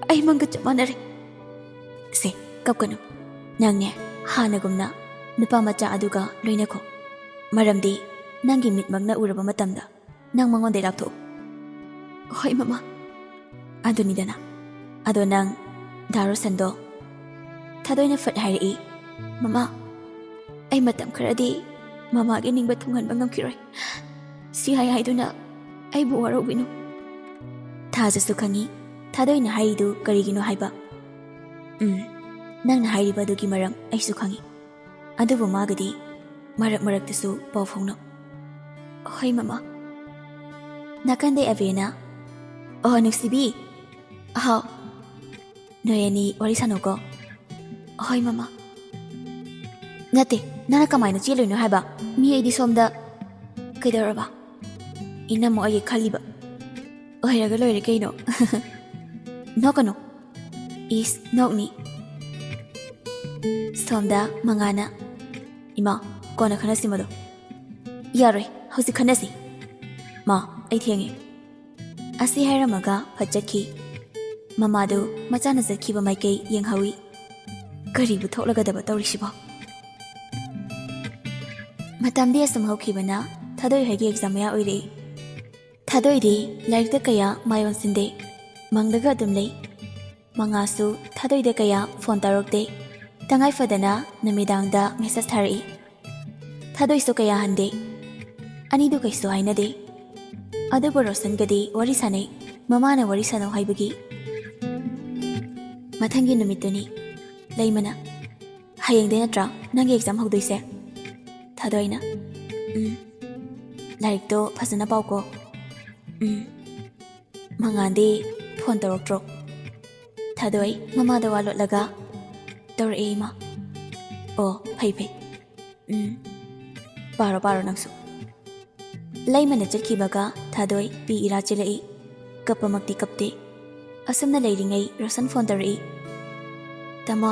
ꯑꯩ ꯃꯪꯒ ꯆꯞ ꯃꯥꯟꯅꯔꯦ꯫" "ꯁꯦ, ꯀꯞꯀꯅꯨ꯫ ꯅꯪꯅꯦ, ꯍꯥꯟꯅꯒꯨꯝꯅ ꯅꯨꯄꯥ ꯃꯆꯥ ꯑꯗꯨꯒ ꯂꯣꯏꯅꯈꯣ꯫ ꯃꯔꯝꯗꯤ ꯅꯪꯒꯤ ꯃꯤꯠꯃꯛꯅ ꯎꯔꯕ ꯃꯇꯝꯗ ꯅꯪ ꯃꯉꯣꯟꯗꯩ ꯂꯥꯞꯊꯣꯛꯎ꯫" "ꯍꯣꯏ, ꯃꯃꯥ꯫" "ꯑꯗꯨꯅꯤꯗꯅ꯫ ꯑꯗꯣ ꯅꯪ, ꯗꯥ ꯔꯣꯁꯟꯗꯣ?" ꯊꯥꯗꯣꯏꯅ ꯐꯠ ꯍꯥꯏꯔꯛꯏ, "ꯃꯃꯥ, ꯑꯩ ꯃꯇꯝ ꯈꯔꯗꯤ ꯃꯃꯥꯒꯤ ꯅꯤꯡꯕ ꯊꯨꯡꯍꯟꯕ ꯉꯝꯈꯤꯔꯣꯏ꯫ ꯁꯤ ꯍꯥꯏ ꯍꯥꯏꯗꯨꯅ ꯑꯩꯕꯨ ꯋꯥꯔꯧꯕꯤꯅꯨ꯫ ꯊꯥꯖꯁꯨ ꯈꯪꯏ ꯊꯥꯗꯣꯏꯅ ꯍꯥꯏꯔꯤꯗꯨ ꯀꯔꯤꯒꯤꯅꯣ ꯍꯥꯏꯕ꯫ ꯎꯝ, ꯅꯪꯅ ꯍꯥꯏꯔꯤꯕ ꯑꯗꯨꯒꯤ ꯃꯔꯝ ꯑꯩꯁꯨ ꯈꯪꯏ꯫ ꯑꯗꯨꯕꯨ ꯃꯥꯒꯗꯤ ꯃꯔꯛ ꯃꯔꯛꯇꯁꯨ ꯄꯥꯎ ꯐꯥꯎꯅꯧ꯫ ꯍꯣꯏ, ꯃꯃꯥ꯫ ꯅꯥꯀꯟꯗꯩ ꯑꯕꯦꯅ, "ꯑꯣ, ꯅꯨꯡꯁꯤꯕꯤ꯫ ꯑꯍꯥꯎ꯫ ꯅꯣꯏ ꯑꯅꯤ ꯋꯥꯔꯤ ꯁꯥꯟꯅꯧꯀꯣ꯫" "ꯍꯣꯏ, ꯃꯃꯥ꯫" "ꯅꯠꯇꯦ, ꯅꯪꯅ ꯀꯃꯥꯏꯅ ꯆꯦꯜꯂꯨꯏꯅꯣ ꯍꯥꯏꯕ? ꯃꯤ ꯑꯩꯗꯤ ꯁꯣꯝꯗ꯫" "ꯀꯩꯗꯧꯔꯕ?" "ꯏꯅꯝꯃ ꯑꯣꯏꯒꯦ ꯈꯜꯂꯤꯕ꯫ ꯑꯣꯏꯔꯒ ꯂꯣꯏꯔꯦ ꯀꯩꯅꯣ꯫" "ꯅꯣꯛꯀꯅꯨ꯫" "ꯏꯁ, ꯅꯣꯛꯅꯤ꯫" ꯁꯣꯝꯗ ꯃꯉꯥꯅ, "ꯏꯃꯥ, ꯀꯣꯟꯅ ꯈꯟꯅꯁꯤ ꯃꯗꯣ꯫" "ꯌꯥꯔꯣꯏ, ꯍꯧꯖꯤꯛ ꯈꯟꯅꯁꯤ꯫" "ꯃꯥ, ꯑꯩ ꯊꯦꯡꯉꯦ꯫" ꯑꯁꯤ ꯍꯥꯏꯔꯝꯃꯒ ꯐꯠ ꯆꯠꯈꯤ꯫ ꯃꯃꯥꯗꯨ ꯃꯆꯥꯅ ꯆꯠꯈꯤꯕ ꯃꯥꯏꯀꯩ ꯌꯦꯡꯍꯧꯏ꯫ ꯀꯔꯤꯕꯨ ꯊꯣꯛꯂꯒꯗꯕ ꯇꯧꯔꯤꯁꯤꯕꯣ? ꯃꯇꯝꯗꯤ ꯑꯁꯨꯝ ꯍꯧꯈꯤꯕꯅ ꯊꯥꯗꯣꯏ ꯍꯣꯏꯒꯤ ꯑꯦꯛꯖꯥꯝ ꯃꯌꯥ ꯑꯣꯏꯔꯛꯏ꯫ ꯊꯥꯗꯣꯏꯗꯤ ꯂꯥꯏꯔꯤꯛꯇ ꯀꯌꯥ ꯃꯥꯏ ꯑꯣꯟꯁꯤꯟꯗꯦ꯫ ꯃꯪꯗꯒ ꯑꯗꯨꯝ ꯂꯩ꯫ ꯃꯉꯥꯁꯨ ꯊꯥꯗꯣꯏꯗ ꯀꯌꯥ ꯐꯣꯟ ꯇꯧꯔꯛꯇꯦ꯫ ꯇꯉꯥꯏ ꯐꯗꯅ ꯅꯨꯃꯤꯗꯥꯡꯗ ꯃꯦꯁꯦꯖ ꯊꯥꯔꯛꯏ꯫ ꯊꯥꯗꯣꯏꯁꯨ ꯀꯌꯥ ꯍꯟꯗꯦ꯫ ꯑꯅꯤꯗꯨ ꯀꯩꯁꯨ ꯍꯥꯏꯅꯗꯦ꯫ ꯑꯗꯨꯕꯨ ꯔꯣꯁꯟꯒꯗꯤ ꯋꯥꯔꯤ ꯁꯥꯟꯅꯩ, ꯃꯃꯥꯅ ꯋꯥꯔꯤ ꯁꯥꯟꯅꯧ ꯍꯥꯏꯕꯒꯤ꯫ ꯃꯊꯪꯒꯤ ꯅꯨꯃꯤꯠꯇꯨꯅꯤ꯫ ꯂꯩꯃꯅ, "ꯍꯌꯦꯡꯗꯩ ꯅꯠꯇ꯭ꯔꯥ ꯅꯪꯒꯤ ꯑꯦꯛꯖꯥꯝ ꯍꯧꯗꯣꯏꯁꯦ?" ꯊꯥꯗꯣꯏꯅ, "ꯎꯝ꯫ ꯂꯥꯏꯔꯤꯛꯇꯣ ꯐꯖꯅ ꯄꯥꯎꯀꯣ꯫" "ꯎꯝ꯫" ꯃꯉꯥꯟꯗꯤ ꯐꯣꯟ ꯇꯧꯔꯛꯇ꯭ꯔꯣ? ꯊꯥꯗꯣꯏ ꯃꯃꯥꯗ ꯋꯥ ꯂꯣꯠꯂꯒ, "ꯇꯧꯔꯛꯑꯦ, ꯏꯃꯥ꯫" "ꯑꯣ, ꯐꯩ, ꯐꯩ꯫ ꯎꯝ꯫ ꯄꯥꯔꯣ, ꯄꯥꯔꯣ ꯅꯪꯁꯨ꯫" ꯂꯩꯃꯅ ꯆꯠꯈꯤꯕꯒ ꯊꯥꯗꯣꯏ ꯄꯤ ꯏꯔꯥ ꯆꯦꯜꯂꯛꯏ꯫ ꯀꯞꯄꯃꯛꯇꯤ ꯀꯞꯇꯦ꯫ ꯑꯁꯨꯝꯅ ꯂꯩꯔꯤꯉꯩ ꯔꯣꯁꯟ ꯐꯣꯟ ꯇꯧꯔꯛꯏ꯫ "ꯇꯥꯃꯣ꯫"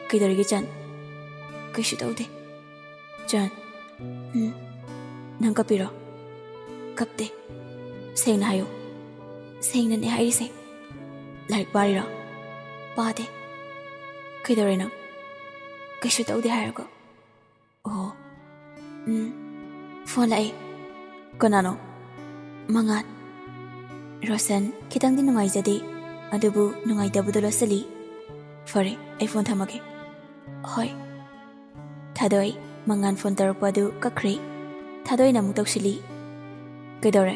"ꯀꯩꯗꯧꯔꯤꯒꯦ ꯆꯟ?" "ꯀꯩꯁꯨ ꯇꯧꯗꯦ꯫" "ꯆꯟ꯫" "ꯎꯝ꯫ ꯅꯪ ꯀꯞꯄꯤꯔꯣ?" "ꯀꯞꯇꯦ꯫" "ꯁꯦꯡꯅ ꯍꯥꯏꯌꯨ꯫" "ꯁꯦꯡꯅꯅꯦ ꯍꯥꯏꯔꯤꯁꯦ꯫" "ꯂꯥꯏꯔꯤꯛ ꯄꯥꯔꯤꯔꯣ?" "ꯄꯥꯗꯦ꯫" "ꯀꯩꯗꯧꯔꯦ ꯅꯪ?" "ꯀꯩꯁꯨ ꯇꯧꯗꯦ ꯍꯥꯏꯔꯒ꯫" "ꯑꯣ꯫ ꯎꯝ꯫ ꯐꯣꯟ ꯂꯥꯛꯑꯦ꯫" "ꯀꯅꯥꯅꯣ?" "ꯃꯉꯥꯟ꯫" ꯔꯣꯁꯟ ꯈꯤꯇꯪꯗꯤ ꯅꯨꯡꯉꯥꯏꯖꯗꯦ, ꯑꯗꯨꯕꯨ ꯅꯨꯡꯉꯥꯏꯇꯕꯗꯨ ꯂꯣꯠꯁꯤꯜꯂꯤ꯫ "ꯐꯔꯦ, ꯑꯩ ꯐꯣꯟ ꯊꯝꯃꯒꯦ꯫" "ꯍꯣꯏ꯫" ꯊꯥꯗꯣꯏ, ꯃꯉꯥꯟ ꯐꯣꯟ ꯇꯧꯔꯛꯄ ꯑꯗꯨ ꯀꯛꯈ꯭ꯔꯦ꯫ ꯊꯥꯗꯣꯏꯅ ꯑꯃꯨꯛ ꯇꯧꯁꯤꯜꯂꯤ꯫ "ꯀꯩꯗꯧꯔꯦ?"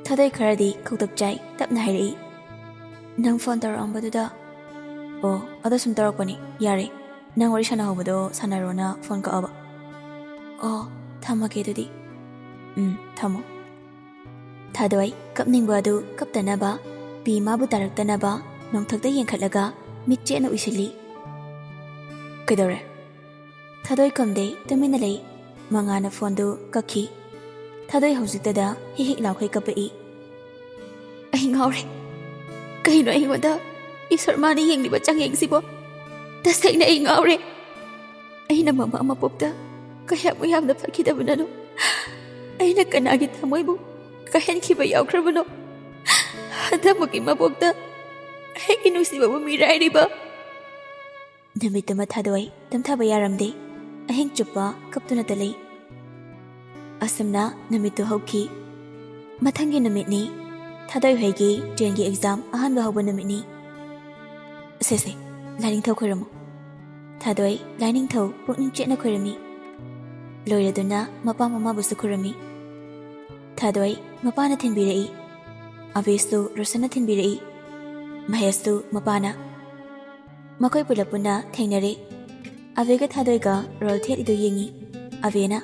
ꯊꯥꯗꯣꯏ ꯈꯔꯗꯤ ꯀꯧꯇꯛ ꯆꯥꯏ, ꯇꯞꯅ ꯍꯥꯏꯔꯛꯏ꯫ "ꯅꯪ ꯐꯣꯟ ꯇꯧꯔꯛꯑꯝꯕꯗꯨꯗ?" "ꯑꯣ, ꯑꯗꯣ ꯁꯨꯝ ꯇꯧꯔꯛꯄꯅꯤ꯫ ꯌꯥꯔꯦ, ꯅꯪ ꯋꯥꯔꯤ ꯁꯥꯟꯅꯍꯧꯕꯗꯣ ꯁꯥꯟꯅꯔꯣꯅ ꯐꯣꯟ ꯀꯛꯑꯕ꯫" "ꯑꯣ, ꯊꯝꯃꯒꯦ ꯑꯗꯨꯗꯤ꯫" "ꯎꯝ, ꯊꯝꯃꯣ꯫" ꯊꯥꯗꯣꯏ ꯀꯞꯅꯤꯡꯕ ꯑꯗꯨ ꯀꯞꯇꯅꯕ, ꯄꯤ ꯃꯥꯕꯨ ꯇꯥꯔꯛꯇꯅꯕ ꯅꯣꯡꯊꯛꯇ ꯌꯦꯡꯈꯠꯂꯒ ꯃꯤꯠ ꯆꯦꯠꯅ ꯎꯏꯁꯤꯜꯂꯤ꯫ "ꯀꯩꯗꯧꯔꯦ?" ꯊꯥꯗꯣꯏ ꯈꯨꯝꯗꯦ, ꯇꯨꯃꯤꯟꯅ ꯂꯩ꯫ ꯃꯉꯥꯅ ꯐꯣꯟꯗꯨ ꯀꯛꯈꯤ꯫ ꯊꯥꯗꯣꯏ ꯍꯧꯖꯤꯛꯇꯗ ꯍꯤꯛ ꯍꯤꯛ ꯂꯥꯎꯈꯩ ꯀꯞꯄꯛꯏ꯫ "ꯑꯩ ꯉꯥꯎꯔꯦ꯫ ꯀꯩꯅꯣ ꯑꯩꯉꯣꯟꯗ ꯏꯁꯣꯔ ꯃꯥꯅ ꯌꯦꯡꯂꯤꯕ ꯆꯥꯡꯌꯦꯡꯁꯤꯕꯣ? ꯇꯁꯦꯡꯅ ꯑꯩ ꯉꯥꯎꯔꯦ꯫ ꯑꯩꯅ ꯃꯃꯥ ꯃꯄꯣꯛꯇ ꯀꯌꯥꯃꯨꯛ ꯌꯥꯝꯅ ꯐꯈꯤꯗꯕꯅꯅꯣ? ꯑꯩꯅ ꯀꯅꯥꯒꯤ ꯊꯃꯣꯏꯕꯨ ꯀꯥꯏꯍꯟꯈꯤꯕ ꯌꯥꯎꯈ꯭ꯔꯕꯅꯣ? ꯍꯟꯗꯛꯃꯛꯀꯤ ꯃꯄꯣꯛꯇ ꯑꯩꯒꯤ ꯅꯨꯡꯁꯤꯕꯕꯨ ꯃꯤꯔꯥꯏꯔꯤꯕ꯫" ꯅꯨꯃꯤꯠꯇꯨꯃ ꯊꯥꯗꯣꯏ ꯇꯨꯝꯊꯕ ꯌꯥꯔꯝꯗꯦ꯫ ꯑꯍꯤꯡ ꯆꯨꯞꯄ ꯀꯞꯇꯨꯅꯇ ꯂꯩ꯫ ꯑꯁꯨꯝꯅ ꯅꯨꯃꯤꯠꯇꯨ ꯍꯧꯈꯤ꯫ ꯃꯊꯪꯒꯤ ꯅꯨꯃꯤꯠꯅꯤ꯫ ꯊꯥꯗꯣꯏ ꯍꯣꯏꯒꯤ ꯇꯦꯟꯒꯤ ꯑꯦꯛꯖꯥꯝ ꯑꯍꯥꯟꯕ ꯍꯧꯕ ꯅꯨꯃꯤꯠꯅꯤ꯫ "ꯁꯦ ꯁꯦ, ꯂꯥꯏꯅꯤꯡꯊꯧ ꯈꯣꯏꯔꯝꯃꯨ꯫" ꯊꯥꯗꯣꯏ ꯂꯥꯏꯅꯤꯡꯊꯧ ꯄꯨꯛꯅꯤꯡ ꯆꯦꯠꯅ ꯈꯣꯏꯔꯝꯃꯤ꯫ ꯂꯣꯏꯔꯗꯨꯅ ꯃꯄꯥ ꯃꯃꯥꯕꯨꯁꯨ ꯈꯣꯏꯔꯝꯃꯤ꯫ ꯊꯥꯗꯣꯏ ꯃꯄꯥꯅ ꯊꯤꯟꯕꯤꯔꯛꯏ꯫ ꯑꯕꯦꯁꯁꯨ ꯔꯣꯁꯟꯅ ꯊꯤꯟꯕꯤꯔꯛꯏ꯫ ꯃꯍꯦꯁꯁꯨ ꯃꯄꯥꯅ꯫ ꯃꯈꯣꯏ ꯄꯨꯂꯞ ꯄꯨꯟꯅ ꯊꯦꯡꯅꯔꯦ꯫ ꯑꯕꯦꯒ ꯊꯥꯗꯣꯏꯒ ꯔꯣꯜ ꯊꯦꯠꯂꯤꯗꯨ ꯌꯦꯡꯉꯤ꯫ ꯑꯕꯦꯅ,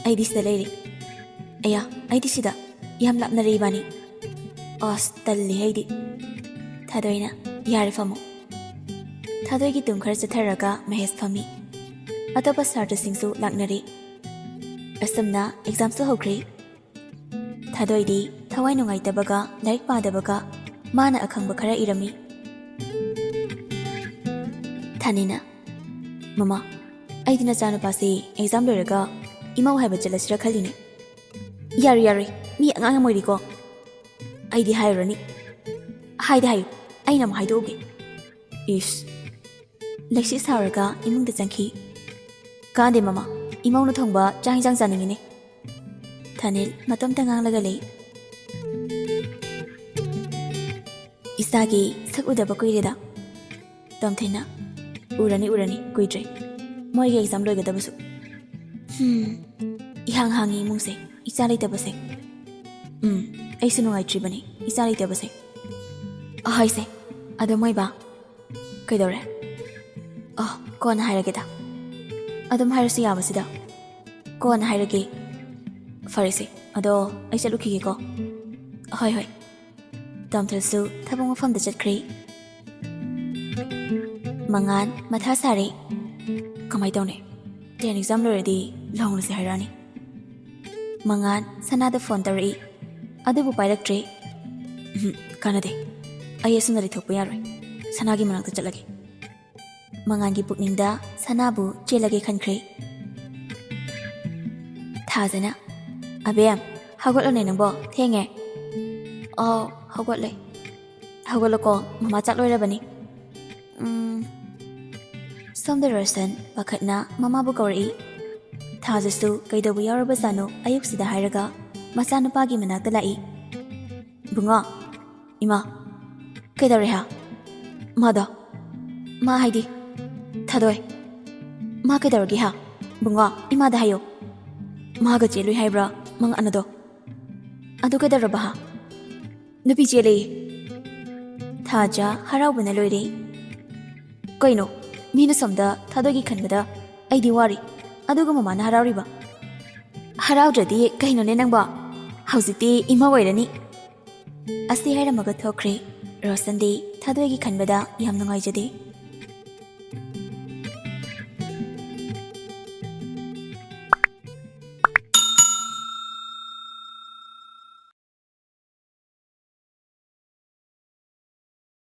"ꯑꯩꯗꯤ ꯁꯤꯗ ꯂꯩꯔꯦ꯫" "ꯑꯌꯥ, ꯑꯩꯗꯤ ꯁꯤꯗ꯫ ꯌꯥꯝ ꯂꯥꯞꯅꯔꯦ ꯏꯕꯥꯅꯤ꯫" "ꯑꯁ, ꯇꯜꯂꯤ ꯑꯩꯗꯤ꯫" ꯊꯥꯗꯣꯏꯅ, "ꯌꯥꯔꯦ, ꯐꯝꯃꯣ꯫" ꯊꯥꯗꯣꯏꯒꯤ ꯇꯨꯡ ꯈꯔ ꯆꯠꯊꯔꯒ ꯃꯍꯦꯁ ꯐꯝꯃꯤ꯫ ꯑꯇꯣꯞꯄ ꯁꯥꯇ꯭ꯔꯁꯤꯡꯁꯨ ꯂꯥꯛꯅꯔꯦ꯫ ꯑꯁꯨꯝꯅ ꯑꯦꯛꯖꯥꯝꯁꯨ ꯍꯧꯈ꯭ꯔꯦ꯫ ꯊꯥꯗꯣꯏꯗꯤ ꯊꯋꯥꯏ ꯅꯨꯡꯉꯥꯏꯇꯕꯒ ꯂꯥꯏꯔꯤꯛ ꯄꯥꯗꯕꯒ ꯃꯥꯅ ꯑꯈꯪꯕ ꯈꯔ ꯏꯔꯝꯃꯤ꯫ ꯊꯥꯅꯤꯅ, "ꯃꯃꯥ, ꯑꯩꯗꯤ ꯅꯆꯥꯅꯨꯄꯥꯁꯤ ꯑꯦꯛꯖꯥꯝ ꯂꯣꯏꯔꯒ ꯏꯃꯧ ꯍꯥꯏꯕ ꯆꯠꯂꯁꯤꯔ ꯈꯜꯂꯤꯅꯦ꯫" "ꯌꯥꯔꯣꯏ, ꯌꯥꯔꯣꯏ, ꯃꯤ ꯑꯉꯥꯡ ꯌꯥꯝ ꯑꯣꯏꯔꯤꯀꯣ꯫" "ꯑꯩꯗꯤ ꯍꯥꯏꯔꯨꯔꯅꯤ꯫" "ꯍꯥꯏꯗꯤ ꯍꯥꯏꯌꯨ, ꯑꯩꯅ ꯑꯃꯨꯛ ꯍꯥꯏꯗꯣꯛꯎꯒꯦ꯫" ꯏꯁ꯫ ꯂꯩꯁꯤ ꯁꯥꯎꯔꯒ ꯏꯃꯨꯡꯗ ꯆꯪꯈꯤ꯫ "ꯀꯥꯟꯗꯦ ꯃꯃꯥ, ꯏꯃꯧꯅ ꯊꯣꯡꯕ ꯆꯥꯛ ꯏꯟꯁꯥꯡ ꯆꯥꯅꯤꯡꯉꯤꯅꯦ꯫" ꯊꯥꯅꯤꯜ ꯃꯇꯣꯝꯇ ꯉꯥꯡꯂꯒ ꯂꯩ꯫ "ꯏꯆꯥꯒꯤ ꯁꯛ ꯎꯗꯕ ꯀꯨꯏꯔꯦꯗ꯫" ꯇꯣꯝꯊꯤꯅ, "ꯎꯔꯅꯤ, ꯎꯔꯅꯤ, ꯀꯨꯏꯗ꯭ꯔꯦ꯫ ꯃꯣꯏꯒꯤ ꯑꯦꯛꯖꯥꯝ ꯂꯣꯏꯒꯗꯕꯁꯨ꯫ ꯍꯝ, ꯏꯍꯥꯡ ꯍꯥꯡꯉꯤ ꯏꯃꯨꯡꯁꯦ, ꯏꯆꯥ ꯂꯩꯇꯕꯁꯦ꯫ ꯎꯝ, ꯑꯩꯁꯨ ꯅꯨꯡꯉꯥꯏꯇ꯭ꯔꯤꯕꯅꯤ, ꯏꯆꯥ ꯂꯩꯇꯕꯁꯦ꯫ ꯑꯍꯣꯏꯁꯦ, ꯑꯗꯣ ꯃꯣꯏ ꯕꯥ? ꯀꯩꯗꯧꯔꯦ? ꯑꯣ, ꯀꯣꯟꯅ ꯍꯥꯏꯔꯒꯦꯗ꯫ ꯑꯗꯨꯝ ꯍꯥꯏꯔꯁꯨ ꯌꯥꯕꯁꯤꯗ꯫ ꯀꯣꯟꯅ ꯍꯥꯏꯔꯒꯦ꯫ ꯐꯔꯦꯁꯦ, ꯑꯗꯣ ꯑꯩ ꯆꯠꯂꯨꯈꯤꯒꯦꯀꯣ꯫ ꯍꯣꯏ, ꯍꯣꯏ꯫ ꯇꯣꯝꯊꯤꯜꯁꯨ ꯊꯕꯛ ꯃꯐꯝꯗ ꯆꯠꯈ꯭ꯔꯦ꯫ ꯃꯉꯥꯟ ꯃꯊꯥ ꯁꯥꯔꯦ꯫ ꯀꯃꯥꯏ ꯇꯧꯅꯤ? ꯇꯦꯟ ꯑꯦꯛꯖꯥꯝ ꯂꯣꯏꯔꯗꯤ ꯂꯨꯍꯣꯡꯂꯁꯦ ꯍꯥꯏꯔꯛꯑꯅꯤ꯫ ꯃꯉꯥꯟ ꯁꯅꯥꯗ ꯐꯣꯟ ꯇꯧꯔꯛꯏ, ꯑꯗꯨꯕꯨ ꯄꯥꯏꯔꯛꯇ꯭ꯔꯦ꯫ ꯎꯝ, ꯀꯥꯟꯅꯗꯦ꯫ ꯑꯩ ꯑꯁꯨꯝꯅ ꯂꯩꯊꯣꯛꯄ ꯌꯥꯔꯣꯏ꯫ ꯁꯅꯥꯒꯤ ꯃꯅꯥꯛꯇ ꯆꯠꯂꯒꯦ꯫ ꯃꯉꯥꯟꯒꯤ ꯄꯨꯛꯅꯤꯡꯗ ꯁꯅꯥꯕꯨ ꯆꯦꯜꯂꯒꯦ ꯈꯟꯈ꯭ꯔꯦ꯫ ꯊꯥꯖꯅ, "ꯑꯕꯦꯝ, ꯍꯧꯒꯠꯂꯣꯅꯦ ꯅꯪꯕꯣ, ꯊꯦꯡꯉꯦ꯫" "ꯑꯥꯎ, ꯍꯧꯒꯠꯂꯦ꯫" "ꯍꯧꯒꯠꯂꯣꯀꯣ, ꯃꯃꯥ ꯆꯥꯛ ꯂꯣꯏꯔꯕꯅꯤ꯫" ꯎꯝ꯫ ꯁꯣꯝꯗ ꯔꯣꯁꯟ ꯄꯥꯈꯠꯅ ꯃꯃꯥꯕꯨ ꯀꯧꯔꯛꯏ꯫ ꯊꯥꯖꯁꯨ ꯀꯩꯗꯧꯕ ꯌꯥꯎꯔꯕꯖꯥꯠꯅꯣ ꯑꯌꯨꯛꯁꯤꯗ ꯍꯥꯏꯔꯒ ꯃꯆꯥꯅꯨꯄꯥꯒꯤ ꯃꯅꯥꯛꯇ ꯂꯥꯛꯏ꯫ "ꯕꯨꯡꯉꯣ꯫" "ꯏꯃꯥ, ꯀꯩꯗꯧꯔꯦ ꯍꯥ? ꯃꯥꯗꯣ, ꯃꯥ ꯍꯥꯏꯗꯤ, ꯊꯥꯗꯣꯏ, ꯃꯥ ꯀꯩꯗꯧꯔꯒꯦ ꯍꯥ? ꯕꯨꯡꯉꯣ, ꯏꯃꯥꯗ ꯍꯥꯏꯌꯣ꯫ ꯃꯥꯒ ꯆꯦꯜꯂꯨꯏ ꯍꯥꯏꯕ꯭ꯔꯥ ꯃꯉꯥꯟꯗꯣ? ꯑꯗꯨ ꯀꯩꯗꯧꯔꯕ ꯍꯥ? ꯅꯨꯄꯤ ꯆꯦꯜꯂꯦ꯫" ꯊꯥꯖ ꯍꯔꯥꯎꯕꯅ ꯂꯣꯏꯔꯦ꯫ "ꯀꯩꯅꯣ, ꯃꯤꯅ ꯁꯣꯝꯗ ꯊꯥꯗꯣꯏꯒꯤ ꯈꯟꯕꯗ ꯑꯩꯗꯤ ꯋꯥꯔꯤ, ꯑꯗꯨꯒ ꯃꯃꯥꯅ ꯍꯔꯥꯎꯔꯤꯕ? ꯍꯔꯥꯎꯗ꯭ꯔꯗꯤ ꯀꯩꯅꯣꯅꯦ ꯅꯪꯕꯣ? ꯍꯧꯖꯤꯛꯇꯤ ꯏꯃꯥ ꯑꯣꯏꯔꯅꯤ꯫" ꯑꯁꯤ ꯍꯥꯏꯔꯝꯃꯒ ꯊꯣꯛꯈ꯭ꯔꯦ꯫ ꯔꯣꯁꯟꯗꯤ ꯊꯥꯗꯣꯏꯒꯤ ꯈꯟꯕꯗ ꯌꯥꯝ ꯅꯨꯡꯉꯥꯏꯖꯗꯦ꯫